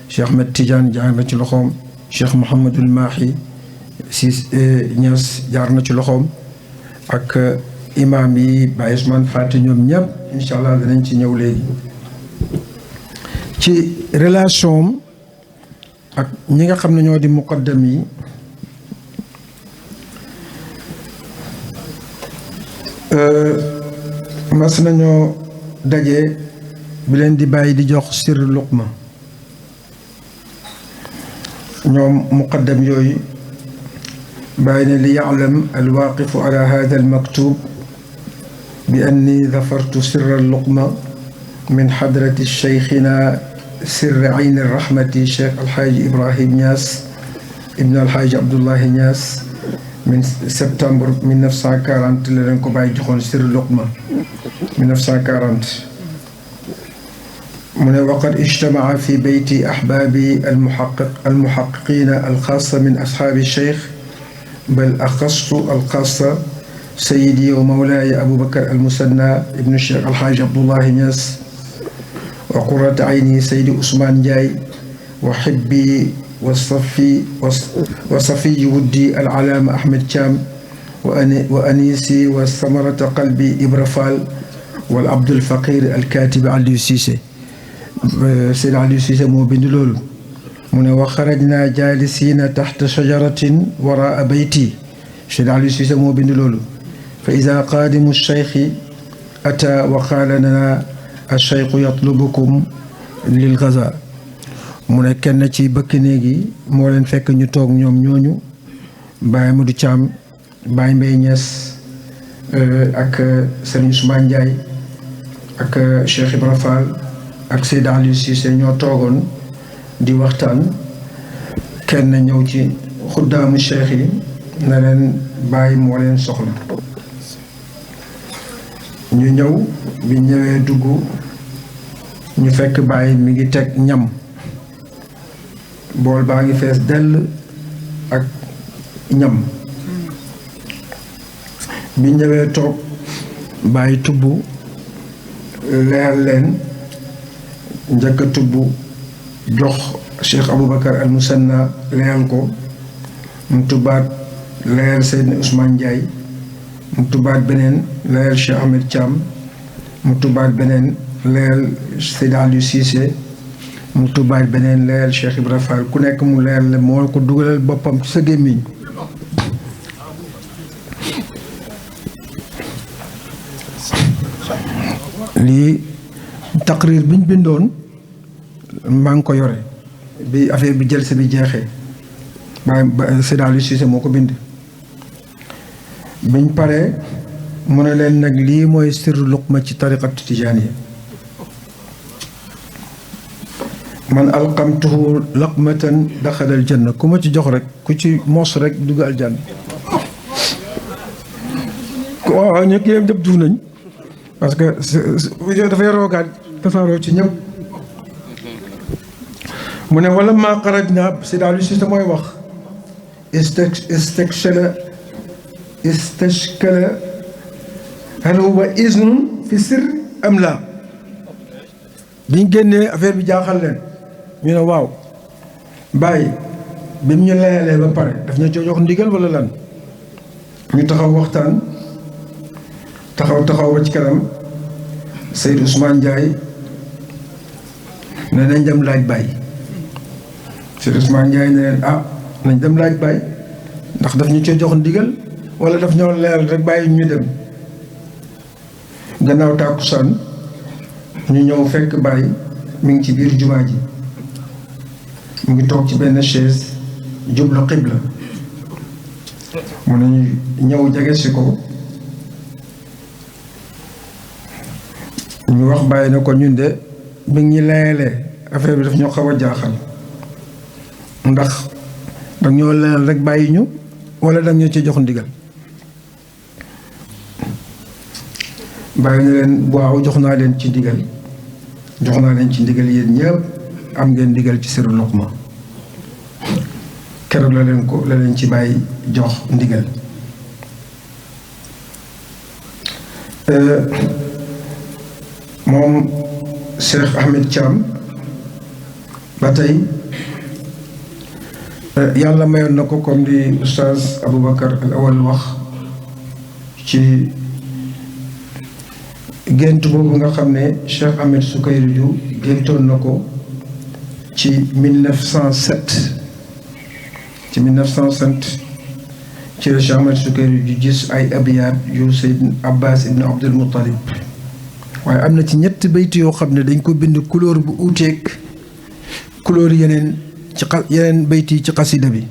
Cheikh Ahmed Tidiane jaar na ci loxoom. Cheikh Mouhamadul Mahi si Niass jaar na ci loxoom. ak imaam yi Baye Ousmane Fati ñoom ñëpp incha allah danañ ci ñëw léegi. ci relation ak ñi nga xam ne ñoo di muqaddam yi mas nañoo daje bi leen di bàyyi di jox sirru luqma ñoom muqaddam yooyu bàyyi ne li ya'lam alwaqifu ala hada almaktub bi anni dafartu sirra luqma min hadrati cheikhina sirri ayni rahmati cheikh alxaaji Ibrahim Niass ibn alxaaji Abdullahi Niass min septembre 1940 la leen ko bàyyi joxoon sirru luqma 1940 mu ne waqad ijtamaca fi beyti ahbaabi almuxaqiqiina alxaasa min asxaabi cheikh bal axastu alxaasa sayidi wa mawlaaya Aboubacar almusanna ibnu cheikh alxaaji Abdullahi Niass wa qurrata ayni sayidi Ousmane Ndiaye wa xibbi wa safiyi wuddi alcalaama Ahmed Thiam wa anisi wa samarata qalbi Ibra Fall wal Abdul Faqir alkaatibi Aliou Cissé. Seydi Aliou Cissé moo bind loolu mu ne wa xarajna jaalisiina taxta shajaratin waraa bayti. Seydi Aliou Cissé moo bind loolu fa ida qaadimu cheikhi ata wa qaala lana acheikhu yatlubukum lil gaza. mu ne kenn ci bëkk néegi moo leen fekk ñu toog ñoom ñooñu Baye Modou Thiam Baye Mbaye Niass ak Serigne Ousmane Ndiaye ak Cheikh Ibra Fall ak Seydi Aliou Cissé ñoo toogoon di waxtaan. kenn ñëw ci xuddaamu cheikh yi na leen Baye moo leen soxla. ñu ñëw bi ñëwee dugg ñu fekk Baye mi ngi teg ñam. bool baa ngi fees dell ak ñam bi ñëwee toog bàyyi tubb leer leen njëkk a tubb jox Cheikh Aboubacar al Musanna leeral ko mu tubbaat leeral Seydina Ousmane Ndiaye mu tubbaat beneen leeral Cheikh Ahmed Thiam mu tubbaat beneen leeral Seydi Aliou Cissé mu tubbaat beneen leeral Cheikh Ibra Fall ku nekk mu leeral la moo ko dugalal boppam ci sa gémmiñ lii taqrir biñ bindoon maa ngi ko yore bi affaire bi jël sa bi jeexee ba Seydi Aliou Cissé moo ko bind biñ paree mu ne leen nag lii mooy sirru luqma ci tariqatu tijaaniya man alqamtuhu laqmatan daxala aljanna ku ma ci jox rek ku ci mos rek dugg aljanna waaw ñëpp yëpp dëpp duuf nañ parce que dafay roogaat tasaaroo ci ñëpp mu ne wala maa xarajna Seydi Aliou Cissé mooy wax istashkala hal huwa iznun fi sir am la biñ génnee affaire bi jaaxal leen ñu ne waaw bàyyi bi mu ñu layalee ba pare daf ñu jox ndigal wala lan ñu taxaw waxtaan taxaw ba ci kanam Seydou Ousmane Ndiaye ne nañ dem laaj bàyyi Seydou Ousmane Ndiaye ne leen nañ dem laaj bàyyi ndax daf ñu ci jox ndigal wala daf ñoo leeral rek bàyyi ñu dem gannaaw tàkkusaan ñu ñëw fekk bàyyi mi ngi ci biir jumaa ji mu ngi toog ci benn chaise jublu xibla mu ne ñu ñëw jege si ko ñu wax bàyyi na ko ñun de bi ngi ñu layalee affaire bi daf ñoo xaw a jaaxal ndax dang ñoo leeral rek bàyyi ñu wala dang ñoo ci jox ndigal bàyyi na leen waaw jox naa leen ci ndigal yéen ñëpp am ngeen ndigal ci sirru luqma keroog la leen ci bàyyi jox ndigal moom Cheikh Ahmed Thiam ba tey yàlla mayoon na ko comme di oustaz Aboubacar al awal wax ci gént boobu nga xam ne Cheikh Ahmed Soukayriju géntoon na ko ci 1907 ci la Cheikh Ahmed Soukayriju gis ay abiyaat yu Seyd Abbas ibn Abdul Muttalib waaye am na ci ñetti bayt yoo xam ne dañ ko bind couleur bu uuteeg couleur yeneen bayt yi ci xasida bi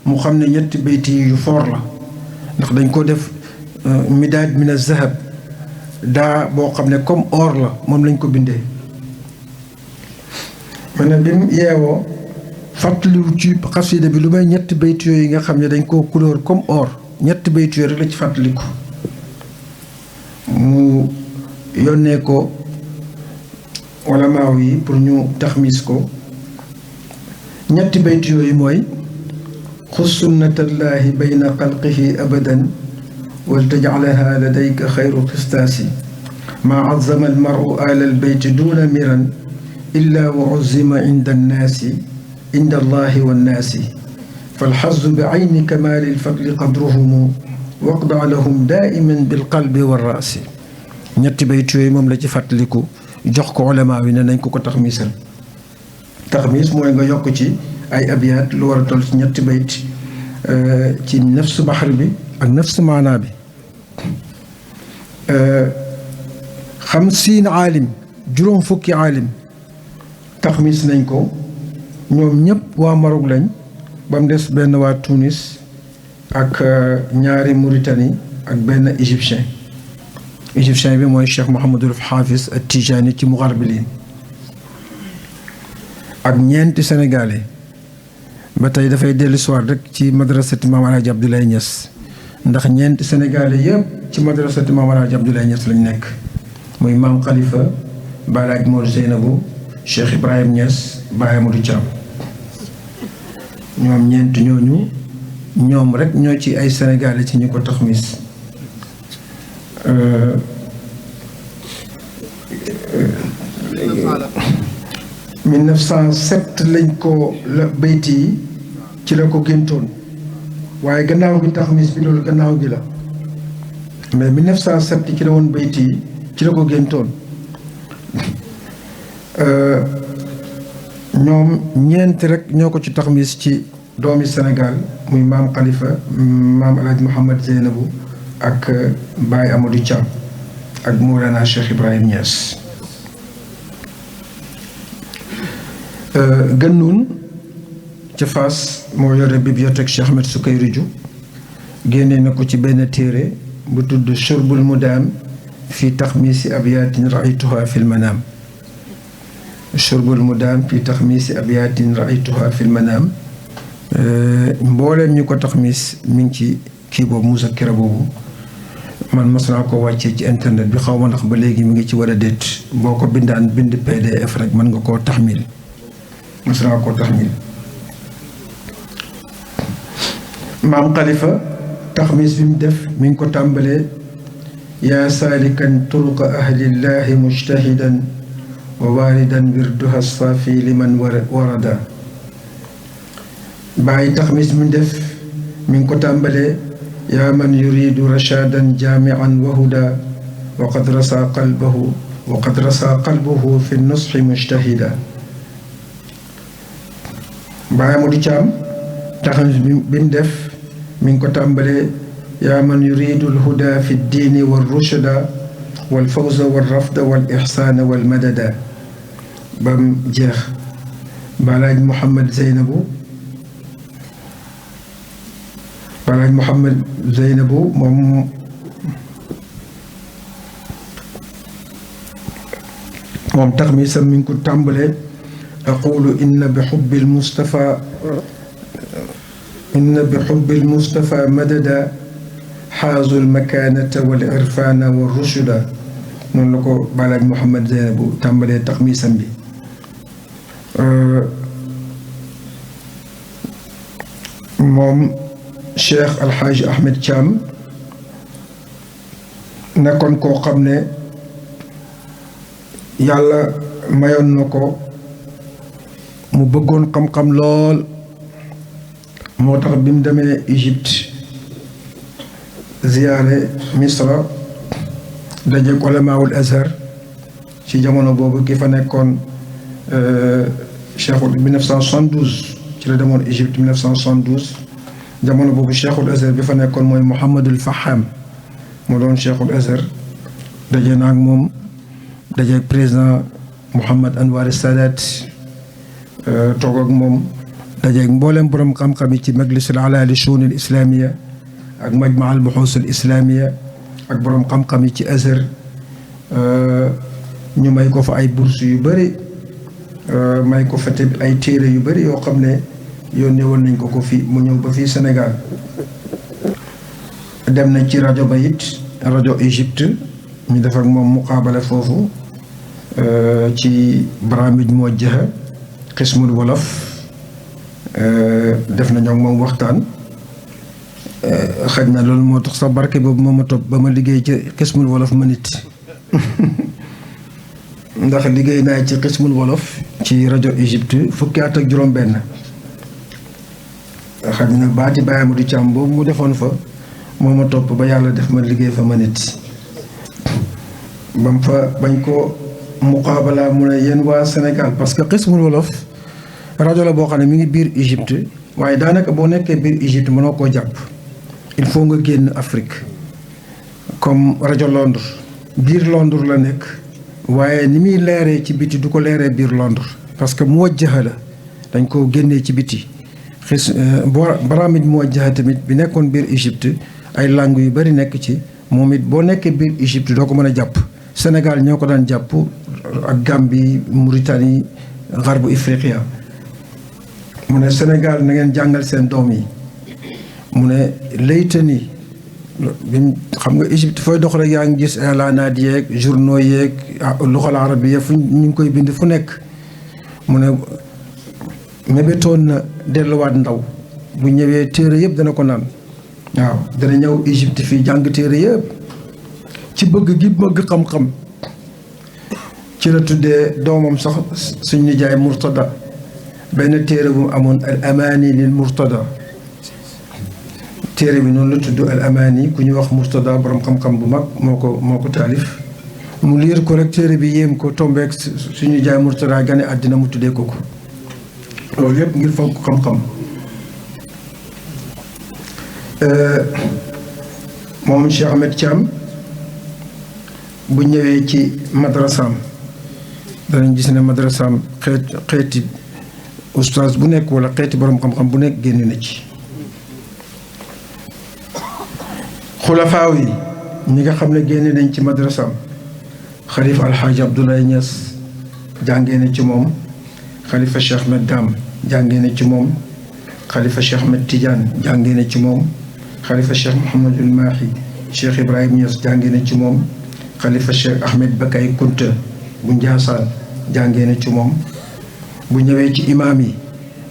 mu xam ne ñetti bayt yi yu foor la ndax dañ ko def midaad min az-zahab daa boo xam ne comme or la moom lañ ko bindee man ne bi mu yeewoo fàttaliwu ci xasida bi lu may ñetti bayt yooyu yi nga xam ne dañ koo couleur comme or ñetti bayt yooyu rek la ci fàttaliku mu yónnee ko wala maaw yi pour ñu taxmis ko ñetti bayt yooyu mooy xus sunnatallahi bayna xalqihi abadan wal tajcalaha ladayka xayru qistaasi maa azama almaru ala albeyti duna miran illa wa uzima inda annaasi inda allahi wannaasi falxazu bi ayni kamaali alfadli qadruhumu waqda lahum daa'iman bilqalbi warraasi ñetti bayt yooyu moom la ci fàttaliku jox ko ulama wi ne nañ ko taxmisal taxmis mooy nga yokk ci ay abiyaat lu war a toll ci ñetti bayt ci nafsu baxar bi ak nafsu maanaa bi 50 aalim juróom fukki aalim taxmis nañ ko ñoom ñëpp waa Maroc lañ ba mu des benn waa Tunis ak ñaari Mauritanie ak benn égyptien bi mooy Cheikh Mouhamadul Hafiz at-Tijani ci Mugharbili ak ñeenti sénégalais ba tey dafay dellu soir rek ci madrasati Maam Alaaji Abdoulaye Niass ndax ñeenti sénégalais yëpp ci madrasati Maam Alaaji Abdoulaye Niass lañ nekk muy Maam Khalifa Balaaj Mor Zeynabou Cheikh Ibrahim Niass Baye Amadou Thiam ñoom ñeenti ñooñu ñoom rek ñoo ci ay sénégalais ci ñu ko taxmis 1907 lañ ko la bayti yi ci la ko géntoon waaye gannaaw gi taxmis bi loolu gannaaw gi la mais 1907 ci la woon bayti yi ci la ko géntoon ñoom ñeent rek ñoo ko ci taxmis ci doomi Sénégal muy maam Khalifa maam El Hadj Mouhamed Zeynabou ak Baye Amadou Thiam ak Mawlana Cheikh Ibrahim Niass. Gënnuun ca Fass moo yore bibliothèque Cheikh Ahmed Soukayri Diou génnee na ko ci benn téere bu tudd Shurbul Mudaam fi taxmiisi abyaatin raaytuha fil manaam. Shurbul Mudaam fi taxmiisi abyaatin raaytuha fil manaam. mbooleem ñu ko taxmis mi ngi ci kii boobu muzakkira boobu man mos naa ko wàccee ci internet bi xaw ma ndax ba léegi mi ngi ci war a déet boo ko bindaan bind PDF rek mën nga koo taxmil mos naa koo taxmil. maam Khalifa taxmis bi mu def mi ngi ko tàmbalee yaa saalikan turuqa ahlillahi mujtahidan wa waaridan wirduha saafi liman warada. bàyyi taxmis mi def mi ngi ko tàmbalee yaa man yuridu rashadan jaamian wa huda wa qad rasa qalbuhu fi nusxi mujtahida. Baye Amadou Thiam taxmis bi mu def mi ngi ko tàmbalee yaa man yuridu alhuda fi ddiini wa rushda wal fawza wal rafda wal ixsaana wal madada bam jeex. Balaaj Mouhamed Zeynabou Balaaj Mouhamed Zeynabou moom taxmisam mi ngi ko tàmbalee aqulu inna bi xubbil Mustafa madada xaazu lmakaanata wal irfaana wa rushda noonu la ko Balaaj Mouhamed Zeynabou tàmbalee taxmisam bi. moom Cheikh Alxaaji Ahmed Thiam nekkoon koo xam ne yàlla mayoon na ko mu bëggoon xam-xam lool moo tax bi mu demee Égypte ziyaare Misra dajeek ulamaawul Azhar ci jamono boobu ki fa nekkoon Cheikhul 1972 ci la demoon Égypte 1972 jamono boobu Cheikhul Azhar bi fa nekkoon mooy Mouhamadul Faham moo doon Cheikhul Azhar daje na ak moom dajeek président Mouhamad Anwar Sadat toog ak moom dajeek mboolem borom xam-xam yi ci majlisul ala li shuun al islamiya ak majma al buxuus al islamiya ak borom xam-xam yi ci Azhar ñu may ko fa ay bourse yu bëri may ko fa tamit ay téere yu bëri yoo xam ne yónnee woon nañ ko fii mu ñëw ba fii Sénégal dem na ci rajo ba it rajo Égypte ñu def ak moom muqaabala foofu ci barnaamij muwajjaha qismul wolof def nañoo ak moom waxtaan xaj na loolu moo tax sax barke boobu moo ma topp ba ma liggéey ci qismul wolof ma nit ndax liggéey naa ci qismul wolof ci rajo Égypte fukki at ak juróom-benn xaj na baati Baye Amadou Thiam boobu mu defoon fa moo ma topp ba yàlla def ma liggéey fa ma nit bam fa bañ ko muqaabala mu ne yéen waa Sénégal parce que qismul wolof rajo la boo xam ne mi ngi biir Égypte waaye daanaka boo nekkee biir Égypte mënoo koo jàpp il faut nga génn Afrique comme rajo Londres biir Londres la nekk waaye ni muy leeree ci biti du ko leeree biir Londres parce que muwajjaha la dañ ko génnee ci biti barnaamij muwajjaha tamit bi nekkoon biir Égypte ay langues yu bari nekk ci moom it boo nekkee biir Égypte doo ko mën a jàpp Sénégal ñoo ko daan jàpp ak Gambie Mauritanie Garbu Ifriqiya mu ne Sénégal na ngeen jàngal seen doom yi mu ne laytani bi xam nga Égypte fooy dox rek yaa ngi gis ilaanaat yeeg journaux yeeg luxal arabiya fu ñu ngi koy bind fu nekk mu ne mébétoon na delluwaat ndaw bu ñëwee téere yëpp dana ko naan waaw dana ñëw Égypte fii jàng téere yëpp ci bëgg gi bëgg xam-xam ci la tuddee doomam sax suñ nijaay Murtada benn téere bu amoon al amaani lil Murtada téere bi noonu la tudd al amaani ku ñu wax Murtada borom xam-xam bu mag moo ko taalif mu liir ko rek téere bi yéem ko tombeek suñu nijaay Murtada gane àddina mu tuddee ko loolu yëpp ngir fonk xam-xam moom Cheikh Ahmed Thiam bu ñëwee ci madrasaam danañ gis ne madrasaam xeeti ustaas bu nekk wala xeeti borom xam-xam bu nekk génn na ci xulafaaw yi ñi nga xam ne génn nañ ci madrasaam xalifa alxaaji Abdoulaye Niass jàngee na ci moom xalifa Cheikh Ahmed Dam jàngee na ci moom xalifa Cheikh Ahmed Tidiane jàngee na ci moom xalifa Cheikh Mouhamadul Mahi Cheikh Ibrahim Niass jàngee na ci moom xalifa Cheikh Ahmed Bakay Kunta bu Njaasaan jàngee na ci moom bu ñëwee ci imaam yi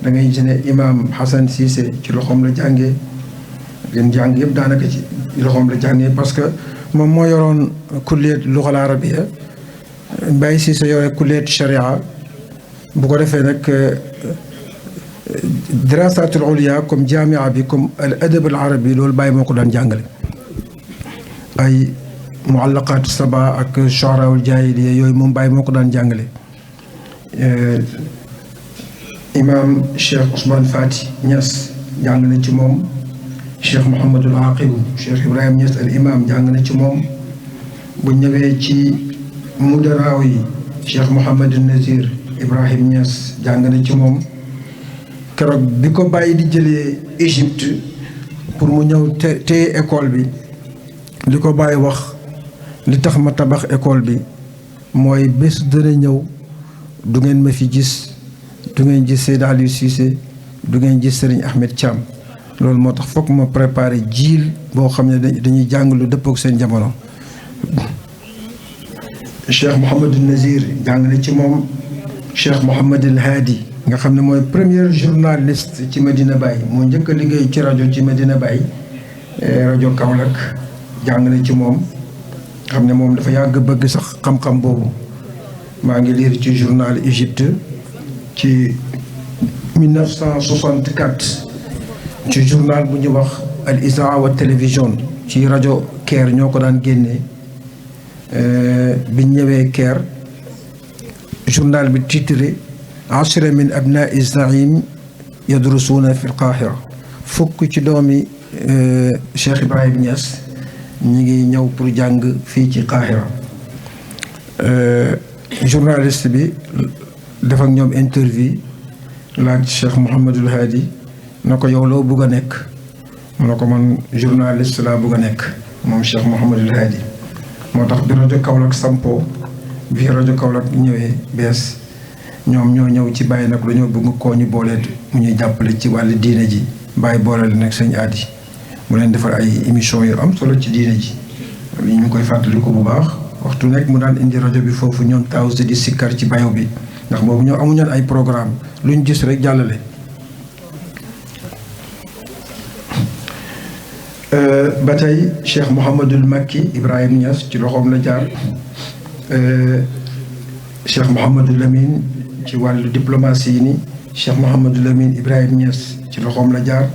da ngay gis ne imaam Hassan Cissé ci loxoom la jàngee gën jàng yëpp daanaka ci loxoom la jàngee parce que moom moo yoroon kulliyat luxal arabiya Baye Cissé yore kulliyat sharia bu ko defee nag dirasatul uliya comme jamia bi comme al adab al arabi loolu Baye moo ko daan jàngale ay muallaqaatu saba ak shu'araul jaahiliya yooyu moom Baye moo ko daan jàngale imam Cheikh Ousmane Fati Niass jàng na ci moom Cheikh Mouhamadul Aqibu Cheikh Ibrahim Niass al imam jàng na ci moom bu ñëwee ci mudaraaw yi Cheikh Mouhamadul Nazir Ibrahim Niass jàng na ci moom keroog bi ko Baye di jëlee Égypte pour mu ñëw téye école bi li ko Baye wax li tax ma tabax école bi mooy bés dana ñëw du ngeen ma fi gis du ngeen gis Seydi Aliou Cissé du ngeen gis Serigne Ahmed Thiam loolu moo tax foog ma préparé jiil boo xam ne dañuy jàng lu dëppook seen jamono. Cheikh Mouhamadou Nazir jàng na ci moom Cheikh Mouhamadul Hadi nga xam ne mooy premier journaliste ci Medina Baye moo njëkk a liggéey ci rajo ci Medina Baye rajo Kaolack jàng na ci moom xam ne moom dafa yàgg bëgg sax xam-xam boobu maa ngi lire ci journal Égypte ci 1964 ci journal bu ñu wax al Izaa wa télévision ci rajo Caire ñoo ko daan génnee biñ ñëwee Caire journal bi titré ashra min abnaa'i zaim yadrusuuna fi l-Qaahira fukk ci doomi Cheikh Ibrahim Niass ñi ngi ñëw pour jàng fii ci Qaahira journaliste bi def ak ñoom interview laaj Cheikh Mouhamadul Hadi na ko yow loo bëgg a nekk mu ne ko man journaliste laa bëgg a nekk moom Cheikh Mouhamadul Hadi moo tax bi rajo Kaolack sampo bi rajo Kaolack ñëwee bees ñoom ñoo ñëw ci Baye nag dañoo bëgg koo ñu booleet mu ñuy jàppale ci wàllu diine ji Baye booleel nag sëñ Adi mu leen defar ay émission yu am solo ci diine ji li ñu ngi koy fàttali ko bu baax waxtu nekk mu daan indi rajo bi foofu ñoom taw di sikkar ci bayo bi ndax boobu ñoo amuñu ay programme luñ gis rek jàllale. ba tey Cheikh Mouhamadul Makki Ibrahim Niass ci loxoom la jaar Cheikh Mouhamadul Lamine ci wàllu diplomatie yi ni Cheikh Mouhamadul Lamine Ibrahim Niass ci loxoom la jaar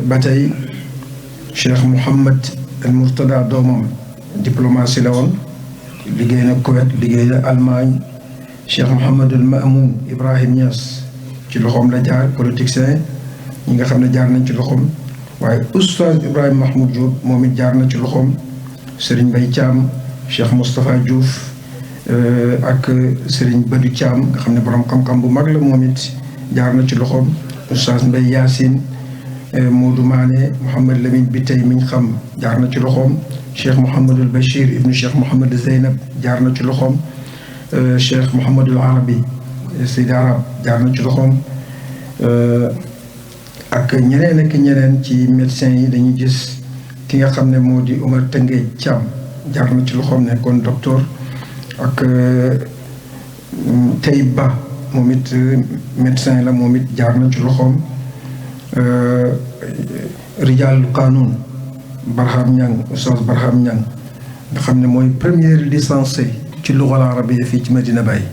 ba tey Cheikh Mouhamad al Mourtada doomam diplomatie la woon liggéey na Koweït liggéey na Allemagne Cheikh Mouhamadul Mamoun Ibrahim Niass ci loxoom la jaar politicien ñi nga xam ne jaar nañ ci loxoom waaye oustaz Ibrahima Mahmoud Diop moom it jaar na ci loxoom Serigne Mbaye Thiam Cheikh Moustapha Diouf ak Serigne Badou Thiam nga xam ne borom xam-xam bu mag la moom it jaar na ci loxoom oustaz Mbaye Yacine Modou Mané Mouhamad Lamine bi tey miñ xam jaar na ci loxoom Cheikh Mouhamadul Bachir ibnu Cheikh Mouhamad Zeynab jaar na ci loxoom Cheikh Mouhamadul Arabi Seydi Arab jaar na ci loxoom ak ñeneen ak ñeneen ci médecins yi dañuy gis ki nga xam ne moo di Omar Tengey Thiam jaar na ci loxoom nekkoon docteur ak Tayib Ba moom it médecin la moom it jaar na ci loxoom Rijal Qanun Barham Niang Oustaz Barham Niang nga xam ne mooy première licencié ci lugal arabiya fii ci Medina Baye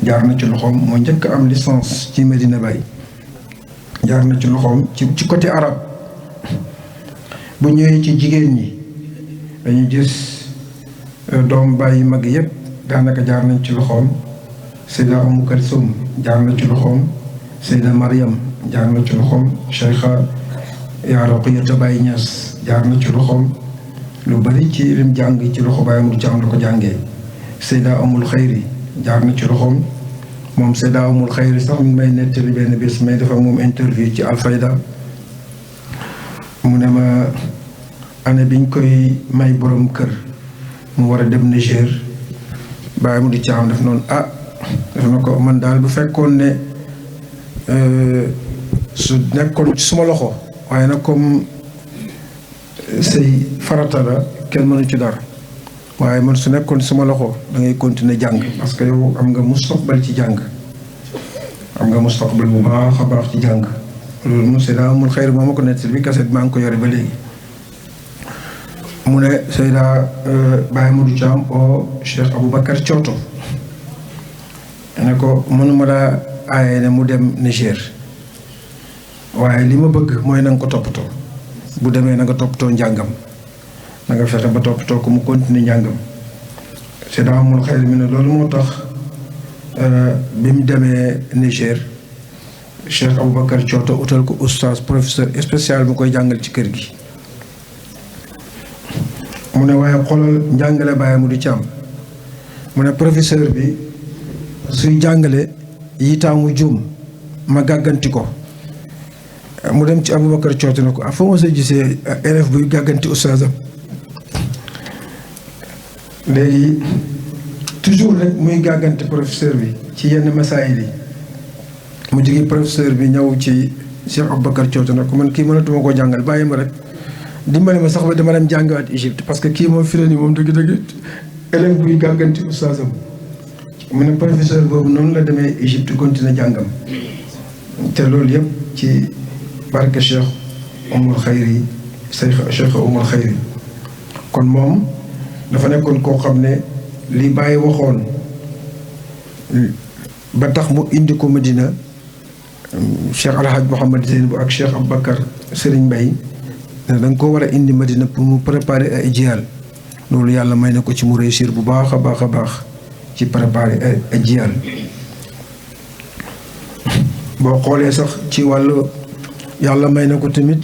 jaar na ci loxoom moo njëkk am licence ci Medina Baye jaar na ci loxoom ci côté arab. bu ñëwee ci jigéen ñi dañuy gis doom bàyyi mag yëpp daanaka jaar nañ ci loxoom. Seyda Umu Kalsum jaar na ci loxoom. Seyda Mariam jaar na ci loxoom. Cheikha yaa Roqiyata Baye Niass jaar na ci loxoom. lu bari ci lim jàng ci loxo Baye Modou Thiam la ko jàngee. Seyda Umul Xayri jaar na ci loxoom. moom Seyda Umul Xayri sax mi may nettali benn bés may dafa moom interview ci Alfayda mu ne ma année biñ koy may borom kër mu war a dem Niger Baye Modou Thiam daf noonu daf na ko man daal bu fekkoon ne su nekkoon ci suma loxo waaye nag comme say farata la kenn mënu ci dara waaye man su nekkoon suma loxo da ngay continuer jàng parce que yow am nga mustaqbal ci jàng am nga mustaqbal bu baax a baax ci jàng loolu moom Seyda Umul Xayri moo ma ko nettali bi kaset maa ngi ko yore ba léegi mu ne Seyda Baye Modou Thiam o Cheikh Aboubacar Cooto ne ko mënuma laa aaye ne mu dem Niger waaye li ma bëgg mooy na nga ko toppatoo bu demee na nga toppatoo njàngam na nga fexe ba toppatoo ko mu continuer njàngam Seyda Umul Xayri mi ne loolu moo tax bi mu demee Niger Cheikh Aboubacar Cooto utal ko oustaz professeur spécial mu koy jàngal ci kër gi mu ne waaye xoolal njàngale Baye Modou Thiam mu ne professeur bi suy jàngale yitaamu juum ma gàgganti ko mu dem ci Aboubacar Cooto ne ko fa ma sa gisee élève buy gàgganti oustazam léegi toujours rek muy gàgganti professeur bi ci yenn masaayil yi mu jógee professeur bi ñëw ci Cheikh Aboubacar Cooto ne ko man kii mënatuma koo jàngal bàyyi ma rek dimbali ma sax ba dama dem jàngiwaat Égypte parce que kii moom fi nii moom dëgg-dëgg élève buy gàgganti oustazam mu ne professeur boobu noonu la demee Égypte continuer jàngam te loolu yëpp ci barke Cheikh Umul Xayri Cheikh Umul Xayri kon moom dafa nekkoon koo xam ne li Baye waxoon ba tax mu indi ko Medina Cheikh Alhaj Mouhamad Zeynabou ak Cheikh Aboubacar Serigne Mbaye da nga ko war a indi Medina pour mu préparer ay jiyaal loolu yàlla may na ko ci mu réussir bu baax a baax a baax ci préparer ay jiyaal boo xoolee sax ci wàllu yàlla may na ko tamit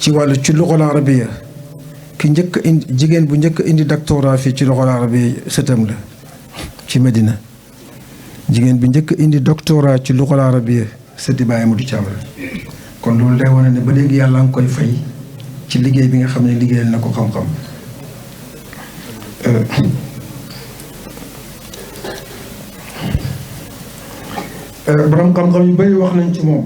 ci wàllu ci luxal arabiya ki njëkk indi jigéen bu njëkk indi doctorat fii ci luxal arabiya sëtam la ci Medina jigéen bi njëkk indi doctorat ci luxal arabiya sëti Baye Modou Thiam la kon loolu day wane ne ba léegi yàlla nga koy fay ci liggéey bi nga xam ne liggéeyal na ko xam-xam borom xam-xam yu bëri wax nañ ci moom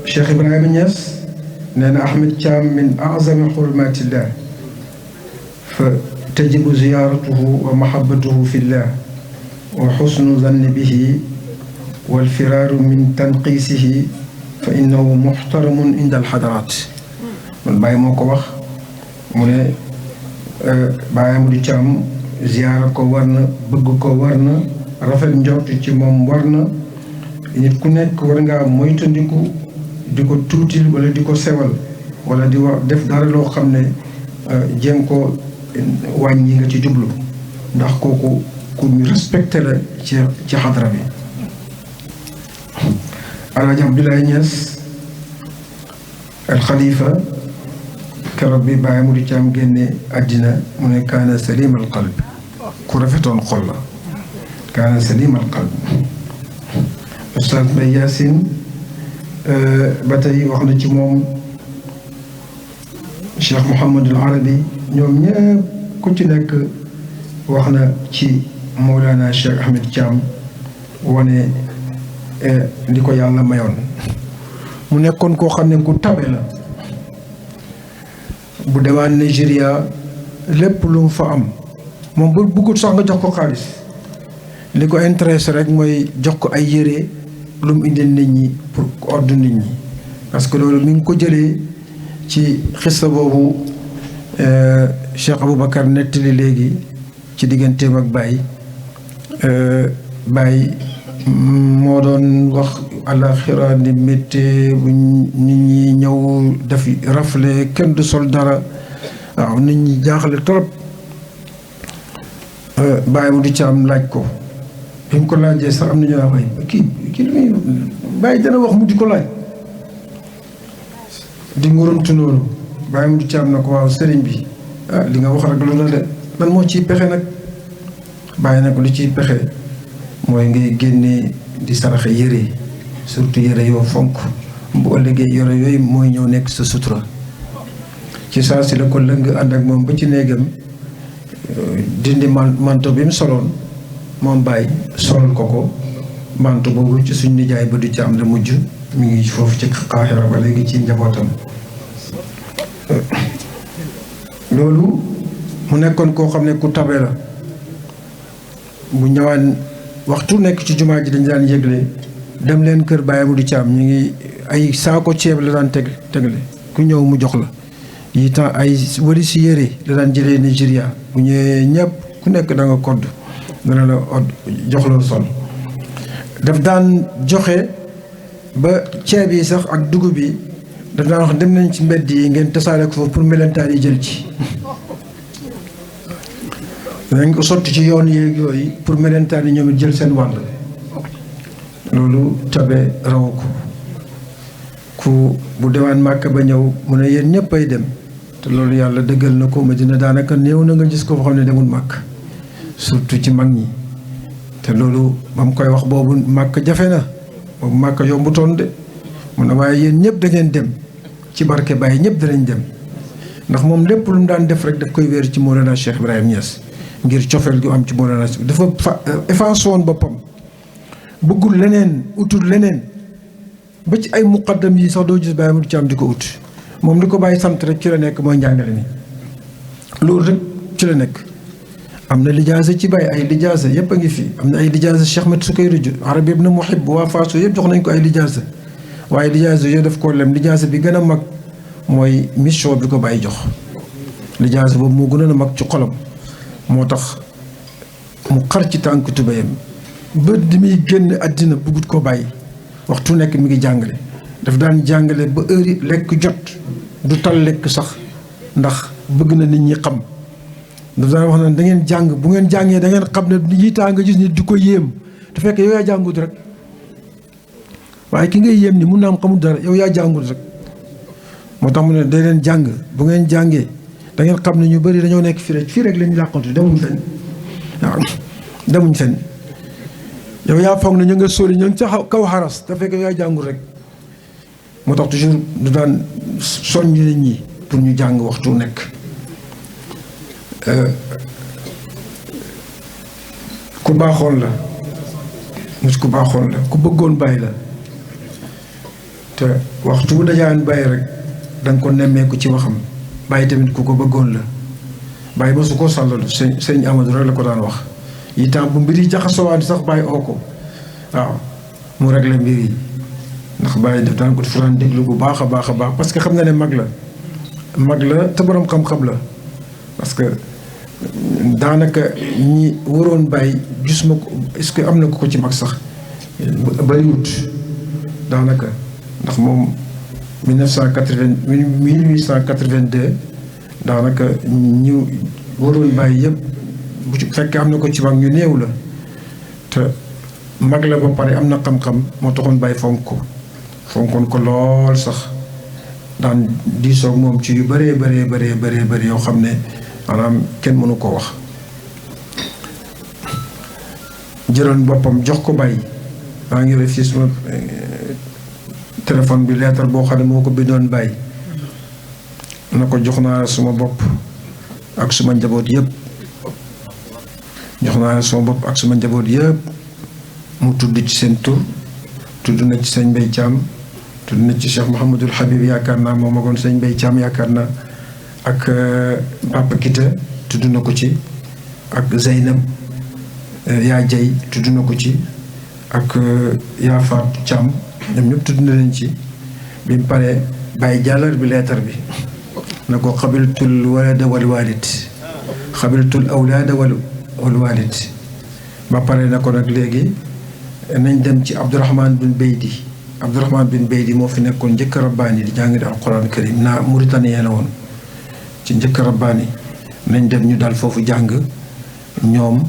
Cheikh Ibrahima Niass nee na Ahmed Thiam min a'zami xurumatillah fa tajibu ziyaratuhu wa mahabbatuhu fillah wa xusnu zanni bihi walfiraaru min tanqiisihi fa innahu muxtaramun inda alxadaraat man Baye moo ko wax mu ne Baye Modou Thiam ziyaara ko war na bëgg ko war na rafet njort ci moom war na nit ku nekk war ngaa moytandiku di ko tuutil wala di ko sewal wala di wax def dara loo xam ne jéem ko wàññi nga ci jublu ndax kooku ku ñu respecté la ci xadra bi Alaaji Abdoulaye Niass al Khalifa keroog bi Baye Modou Thiam génne àddina mu ne kaana salim al qalb ku rafetoon xol la kaana salim al qalb Oustaz Mbaye Yacine ba tey wax na ci moom Cheikh Mouhamadul Arabi ñoom ñëpp ku ci nekk wax na ci Mawlana Cheikh Ahmed Thiam wane li ko yàlla mayoon mu nekkoon koo xam ne ku tabe la bu demaan Nigeria lépp lu mu fa am moom bu bëggut sax nga jox ko xaalis li ko intéressé rek mooy jox ko ay yére lu mu indil nit ñi pour ordre nit ñi parce que loolu mi ngi ko jëlee ci xista boobu Cheikh Aboubacar nettali léegi ci digganteem ak Baye Baye moo doon wax àlaxira ni méttee bu nit ñi ñëw def rafle kenn du sol dara waaw nit ñi jaaxle trop Baye mu du ci am laaj ko bi mu ko laajee sax am na ñu naan way kii lu muy Baye dana wax mu di ko laaj di ngurumtu noonu Baye mu du ci am na ko waaw sëriñ bi li nga wax rek lu na de lan moo ciy pexe nag Baye nag lu ciy pexe mooy ngay génnee di saraxe yére surtout yére yoo fonk bu ëllëgee yére yooyu mooy ñëw nekk sa sutura ci saa si la ko lëng ànd ak moom ba ci néegam dindi manto bi mu soloon moom Baye solal ko manto boobu ci suñ nijaay ba du ci am la mujj mi ngi foofu ci Qahira ba léegi ci njabootam loolu mu nekkoon koo xam ne ku tabe la bu ñëwaan waxtu nekk ci jumaa ji dañu daan yëgle dem leen kër Baye mu di ci am ñu ngi ay saako ceeb la daan tegle ku ñëw mu jox la yi temps ay wari si yére la daan jëlee Nigeria bu ñëwee ñëpp ku nekk da nga kodd dana la jox la sol daf daan joxe ba ceeb yi sax ak dugub yi daf daan wax dem nañ ci mbedd yi ngeen tasaare ko foofu pour melentaan yi jël ci dañ ko sotti ci yoon yéeg yooyu pour melentaan yi ñoom it jël seen wàll loolu tabe raw ko ku bu dewaan màkk ba ñëw mu ne yéen ñëpp ay dem te loolu yàlla dëggal na ko Madina daanaka néew na nga gis ko xam ne demul màkk surtout ci mag ñi te loolu ba mu koy wax boobu màkk jafe na boobu màkk yombutoon de mu ne waaye yéen ñëpp da ngeen dem ci barke Baye ñëpp danañ dem ndax moom lépp lu mu daan def rek daf koy wéer ci Mawlana Cheikh Ibrahim Niass ngir cofeel gu am ci Mawlana dafa effacé woon boppam bëggul leneen utul leneen ba ci ay muqaddam yi sax doo gis Baye mu ci am di ko ut moom li ko Baye sant rek ci la nekk mooy njàngale ni loolu rek ci la nekk am na lijaasa ci Baye ay lijaasa yëpp a ngi fi am na ay lijaasa Cheikh Ahmed Sukayri Arabi ibn Muhib waa Faso yëpp jox nañ ko ay lijaasa waaye lijaasa yooyu daf koo lem lijaasa bi gën a mag mooy mission bi ko Baye jox lijaasa boobu moo gën a mag ci xolam moo tax mu xar ci tànk tubéyam ba di muy génn àddina bëggut ko bàyyi waxtu nekk mi ngi jàngale daf daan jàngale ba heure yi lekk jot du tal lekk sax ndax bëgg na nit ñi xam daf daan wax na da ngeen jàng bu ngeen jàngee da ngeen xam ne yiitaa nga gis nit di ko yéem te fekk yow yaa jàngut rek waaye ki ngay yéem ni mun naa am xamul dara yow yaa jàngut rek moo tax mu ne day leen jàng bu ngeen jàngee da ngeen xam ne ñu bëri dañoo nekk fii rek lañu làqantu demuñ fenn waaw demuñ fenn yow yaa foog ne ñu nga sóoli ñu ngi ca kaw xaras te fekk yow yaa jàngul rek moo tax toujours du daan soññ nit ñi pour ñu jàng waxtu nekk ku baaxoon la mus ku baaxoon la ku bëggoon Baye la te waxtu bu dajaan Baye rek da nga ko nemmeeku ci waxam Baye tamit ku ko bëggoon la Baye ba su ko sàllalu sëñ Amadou rek la ko daan wax yi temps bu mbir yi jaxasowaat sax Baye oo ko waaw mu réglé mbir yi ndax Baye def daan ko fu daan déglu bu baax a baax a baax parce que xam na ne mag la te borom xam-xam la parce que daanaka ñi waroon Baye gis ma ko est-ce que am na ko ci mag sax bariwut daanaka ndax moom 1882 daanaka ñu waroon Baye yëpp bu ci fekkee am na ko ci mag ñu néew la te mag la ba pare am na xam-xam moo taxoon Baye fonkoon ko lool sax daan diisoog moom ci yu bëree bëri yoo xam ne maanaam kenn mënu ko wax jëloon boppam jox ko Baye maa ngi yore fii suma téléphone bi lettre boo xam ne moo ko bindoon Baye na ko jox naa suma bopp ak suma njaboot yëpp jox naa suma bopp ak suma njaboot yëpp mu tudd ci seen tur tudd na ci sëñ Mbaye Thiam tudd na ci Cheikh Mouhamadul Habib yaakaar naa moo magoon sëñ Mbaye Thiam yaakaar naa ak Papa Kita tudd na ko ci ak Zeynab yaa Jay tudd na ko ci ak yaa Faat Thiam ñoom ñëpp tudd na leen ci bi mu paree Baye jàllar bi leetar bi na ko xabiltul walada wal walid xabiltul awlaada wal walid ba pare na ko nag léegi nañ dem ci Abdourahman bin Beydi. Abdourahman bin Beydi moo fi nekkoon njëkk rabbaani di jàng di alquran karim naa Mauritanien la woon ci njëkk rabbaani nañ dem ñu dal foofu jàng ñoom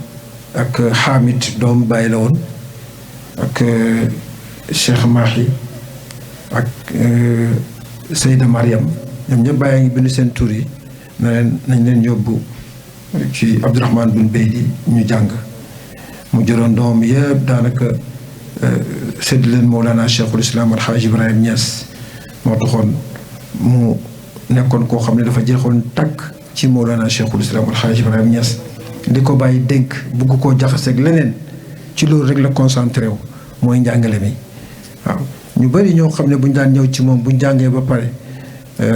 ak Hamid doomu bàyyi la woon ak Cheikh Mahi ak Seyda Mariam ñoom ñëpp bàyyi ngi bind seen tur yi nañ leen yóbbu ci Abdourahman bin Beydi ñu jàng mu jëloon doom yëpp daanaka sédd leen Mawlana Cheikhul Islam Alxaaj Ibrahim Niass moo taxoon mu nekkoon koo xam ne dafa jeexoon takk ci Mawlana Cheikhul Islam Alxaaj Ibrahim Niass di ko bàyyi dénk bugg koo jaxaseeg leneen ci loolu rek la concentré wu mooy njàngale mi waaw ñu bëri ñoo xam ne buñ daan ñëw ci moom buñ jàngee ba pare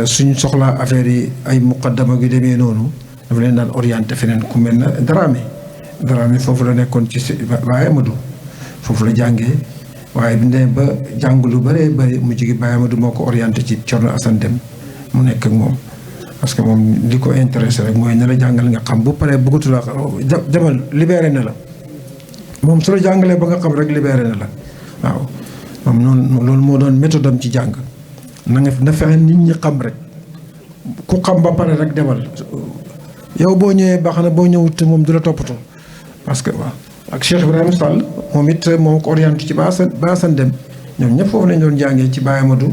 suñ soxlaa affaire yi ay muqaddama yu demee noonu dafa leen daan orienté feneen ku mel na Dramé foofu la nekkoon ci Baye Amadou foofu la jàngee waaye bi ne ba jàng lu bëree bëri mu jigi Baye Amadou moo ko orienté ci Thierno Assane Deme mu nekk ak moom parce que moom li ko intéressé rek mooy ne la jàngal nga xam bu paree bëggatu la demal libéré na la moom su la jàngalee ba nga xam rek libéré na la waaw moom noonu loolu moo doon méthode am ci jàng na fexe nit ñi xam rek ku xam ba pare rek demal yow boo ñëwee baax na boo ñëwut moom du la toppatoo parce que waaw ak Cheikh Ibrahima Sall moom it moo ko orienté ci Ba Assane Deme ñoom ñëpp foofu lañ doon jàngee ci Baye Amadou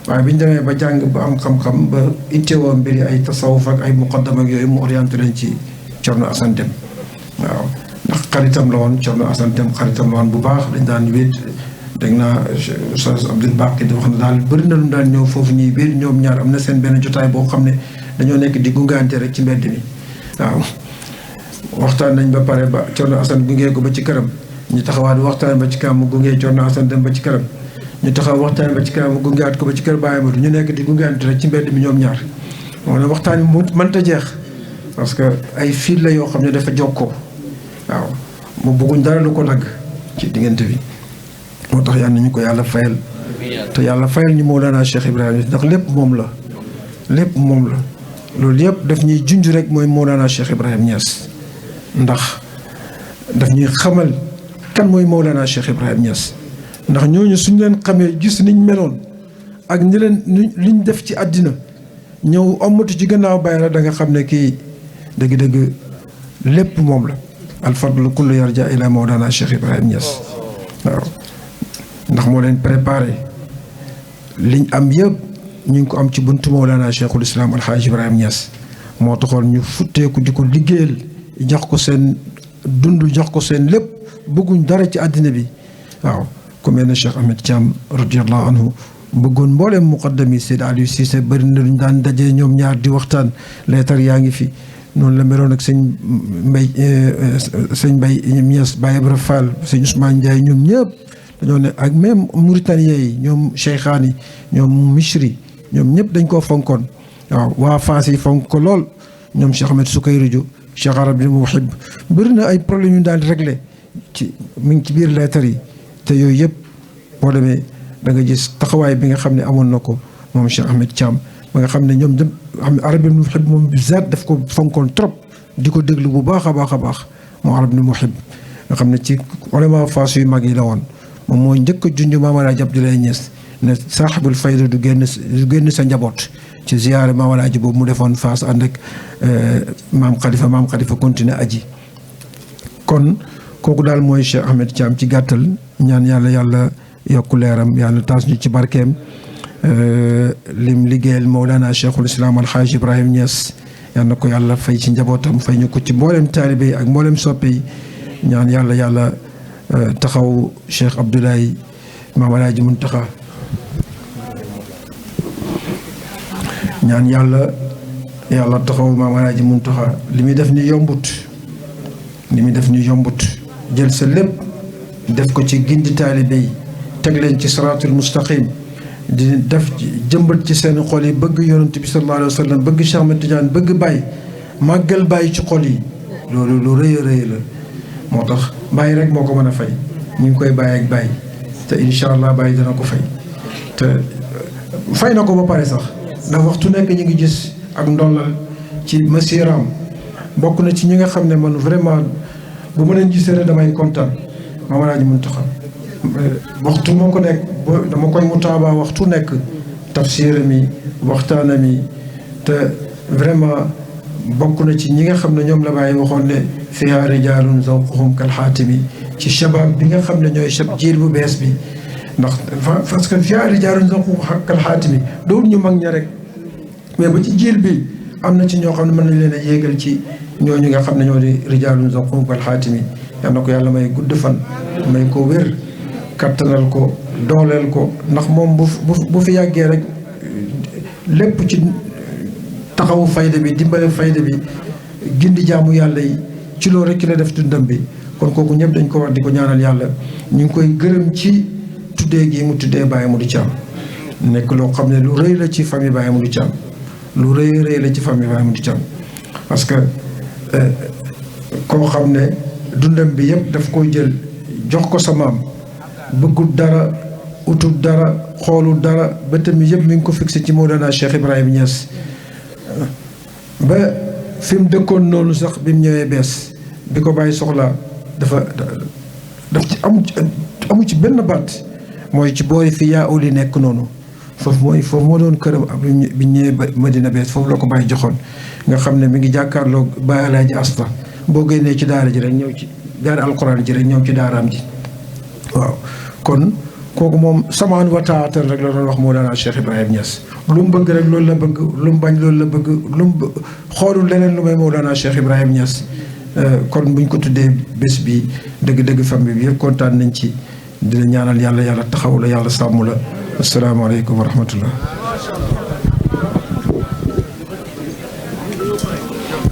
waaye bi ñu demee ba jàng ba am xam-xam ba itteewoo mbiri ay tasawuf ak ay muqaddam ak yooyu mu orienté leen ci Thierno Assane Deme waaw ndax xaritam la woon Thierno Assane Deme xaritam la woon bu baax dañ daan wéet dégg naa Oustaz Abdoul Baqi di wax ne daal bëri na lu daan ñëw foofu ñuy wéet ñoom ñaar am na seen benn jotaay boo xam ne dañoo nekk di gungaante rek ci mbedd mi waaw waxtaan nañ ba pare ba Thierno Assane gungee ko ba ci këram ñu taxawaat waxtaan ba ci kanam mu gungee Thierno Assane Deme ba ci këram ñu taxaw waxtaan ba ci kanam mu gungeaat ko ba ci kër Baye Amadou ñu nekk di gungaante rek ci mbedd mi ñoom ñaar moo ne waxtaan bi mu mënta jeex parce que ay fil la yoo xam ne dafa jokkoo waaw mu bëgguñ dara lu ko dagg ci diggante bi moo tax yal nañu ko yàlla fayal te yàlla fayal ñu Mawlana Cheikh Ibrahima ndax lépp moom la loolu yëpp daf ñuy junj rek mooy Mawlana Cheikh Ibrahima Niass ndax daf ñuy xamal kan mooy Mawlana Cheikh Ibrahima Niass ndax ñooñu suñ leen xamee gis niñ meloon ak ñi leen liñ def ci àddina ñëw ommatu ci gannaaw bàyyi la da nga xam ne kii dëgg-dëgg lépp moom la alfadlu kullu yarja ila Mawlana Cheikh Ibrahima Niass waaw ndax moo leen préparé liñ am yëpp ñu ngi ko am ci buntu Mawlana Cheikhul Islam Alxaaj Ibrahima Niass moo taxoon ñu futteeku di ko liggéeyal jox ko seen dund jox ko seen lépp bëgguñ dara ci àddina bi waaw ku mel ne Cheikh Ahmed Thiam radiallahu anhu bëggoon mbooleem muqaddam yi Seydi Aliou Cissé bëri na luñ daan dajee ñoom ñaar di waxtaan leetar yaa ngi fi noonu la meloon ak sëñ Mbay Niass Baye Ibra Fall sëñ Ousmane Ndiaye ñoom ñëpp dañoo ne ak même Mauritaniens yi ñoom Cheikhaani ñoom Michri ñoom ñëpp dañ koo fonkoon waaw waa Fass yi fonk ko lool ñoom Cheikh Ahmed Soukayruju Cheikh Arabi Mouhib bëri na ay problèmes yu daal di réglé ci mi ngi ci biir leetar yi te yooyu yëpp boo demee da nga gis taxawaay bi nga xam ne amoon na ko moom Cheikh Ahmed Thiam ba nga xam ne ñoom dem Arabi Mouhib moom bizaat daf ko fonkoon trop di ko déglu bu baax a baax a baax moom Arabi Mouhib nga xam ne ci ulama Fass yu mag yi la woon moom mooy njëkk a junj Maam Alaaji Abdoulaye Niass ne saaxibul fayda du génn sa njaboot ci ziyaare Maam Alaaji boobu mu defoon Fass ànd ak maam Khalifa continué aji kon kooku daal mooy Cheikh Ahmed Thiam ci gàttal ñaan yàlla yokku leeram yàlla taas ñu ci barkeem lim liggéeyal Mawlana Cheikhul Islam Alxaaj Ibrahima Niass yal na ko yàlla fay ci njabootam fay ñu ko ci mboolem taalibe yi ak mboolem soppe yi ñaan yàlla taxaw Cheikh Abdoulaye Maam Alaaji Muntaxa ñaan yàlla taxaw Maam Alaaji Muntaxa li muy def ni yombut jël sa lépp def ko ci gindi taalibe yi teg leen ci siraatul mustaqim di def jëmbat ci seen xol yi bëgg yonent bi sallallahu alayhi wa sallam bëgg Cheikh Ahmed Tidiane bëgg Baye màggal Baye ci xol yi loolu lu rëy a rëy la moo tax Baye rek moo ko mën a fay ñu ngi koy bàyyi ak Baye te incha allah Baye dana ko fay te fay na ko ba pare sax ndax waxtu nekk ñu ngi gis ak ndollal ci masiram bokk na ci ñi nga xam ne man vraiment bu ma leen gisee rek damay kontaan Maam Alaaji Muntaxa waxtu moo ko nekk dama koy mutaaba waxtu nekk tafsir mi waxtaana mi te vraiment bokk na ci ñi nga xam ne ñoom la bàyyi waxoon ne fiha rijaalun zawquhum kal xaatimi ci shabab bi nga xam ne ñooy jiil bu bees bi ndax parce que fiha rijaalun zawquhum kal xaatimi dowul ñu mag ña rek mais ba ci jiil bi am na ci ñoo xam ne mën nañ leen a yéegal ci ñooñu nga xam ne ñoo di rijaalun zawquhum kal xaatimi yal na ko yàlla may gudd fan may ko wér kattanal ko dooleel ko ndax moom bu fi yàggee rek lépp ci taxawu fayda bi dimbale fayda bi gindi jaamu yàlla yi ci loolu rek ki la def dundam bi kon kooku ñëpp dañ ko war di ko ñaanal yàlla ñu ngi koy gërëm ci tuddee gi mu tuddee Baye Modou Thiam nekk loo xam ne lu rëy la ci famille Baye Modou Thiam lu rëy la ci famille Baye Modou Thiam parce que koo xam ne dundam bi yëpp daf koy jël jox ko sa maam bëggul dara utul dara xoolul dara ba tamit yëpp mi ngi ko fixé ci Mawlana Cheikh Ibrahima Niass ba fi mu dëkkoon noonu sax bi mu ñëwee bees bi ko bàyyi soxlaa daf ci amu ci benn baat mooy ci boori fi yaa oli nekk noonu foofu moo doon këram bi ñëwee Madina bees foofu la ko bàyyi joxoon nga xam ne mi ngi jàkkaarloo Baye Alaaji Asta boo génnee ci daara ji rek ñëw ci daara alquran ji rek ñëw ci daaraam ji waaw kon kooku moom samaan wataatal rek la doon wax Mawlana Cheikh Ibrahima Niass lu mu bëgg rek loolu la bëgg lu mu bañ loolu la bëgg lu mu xoolul leneen lu may Mawlana Cheikh Ibrahima Niass kon buñ ko tuddee bés bi dëgg-dëgg famille bi yëpp kontaan nañ ci dina ñaanal yàlla taxaw la yàlla sàmm la asalaamaaleykum wa rahmatullah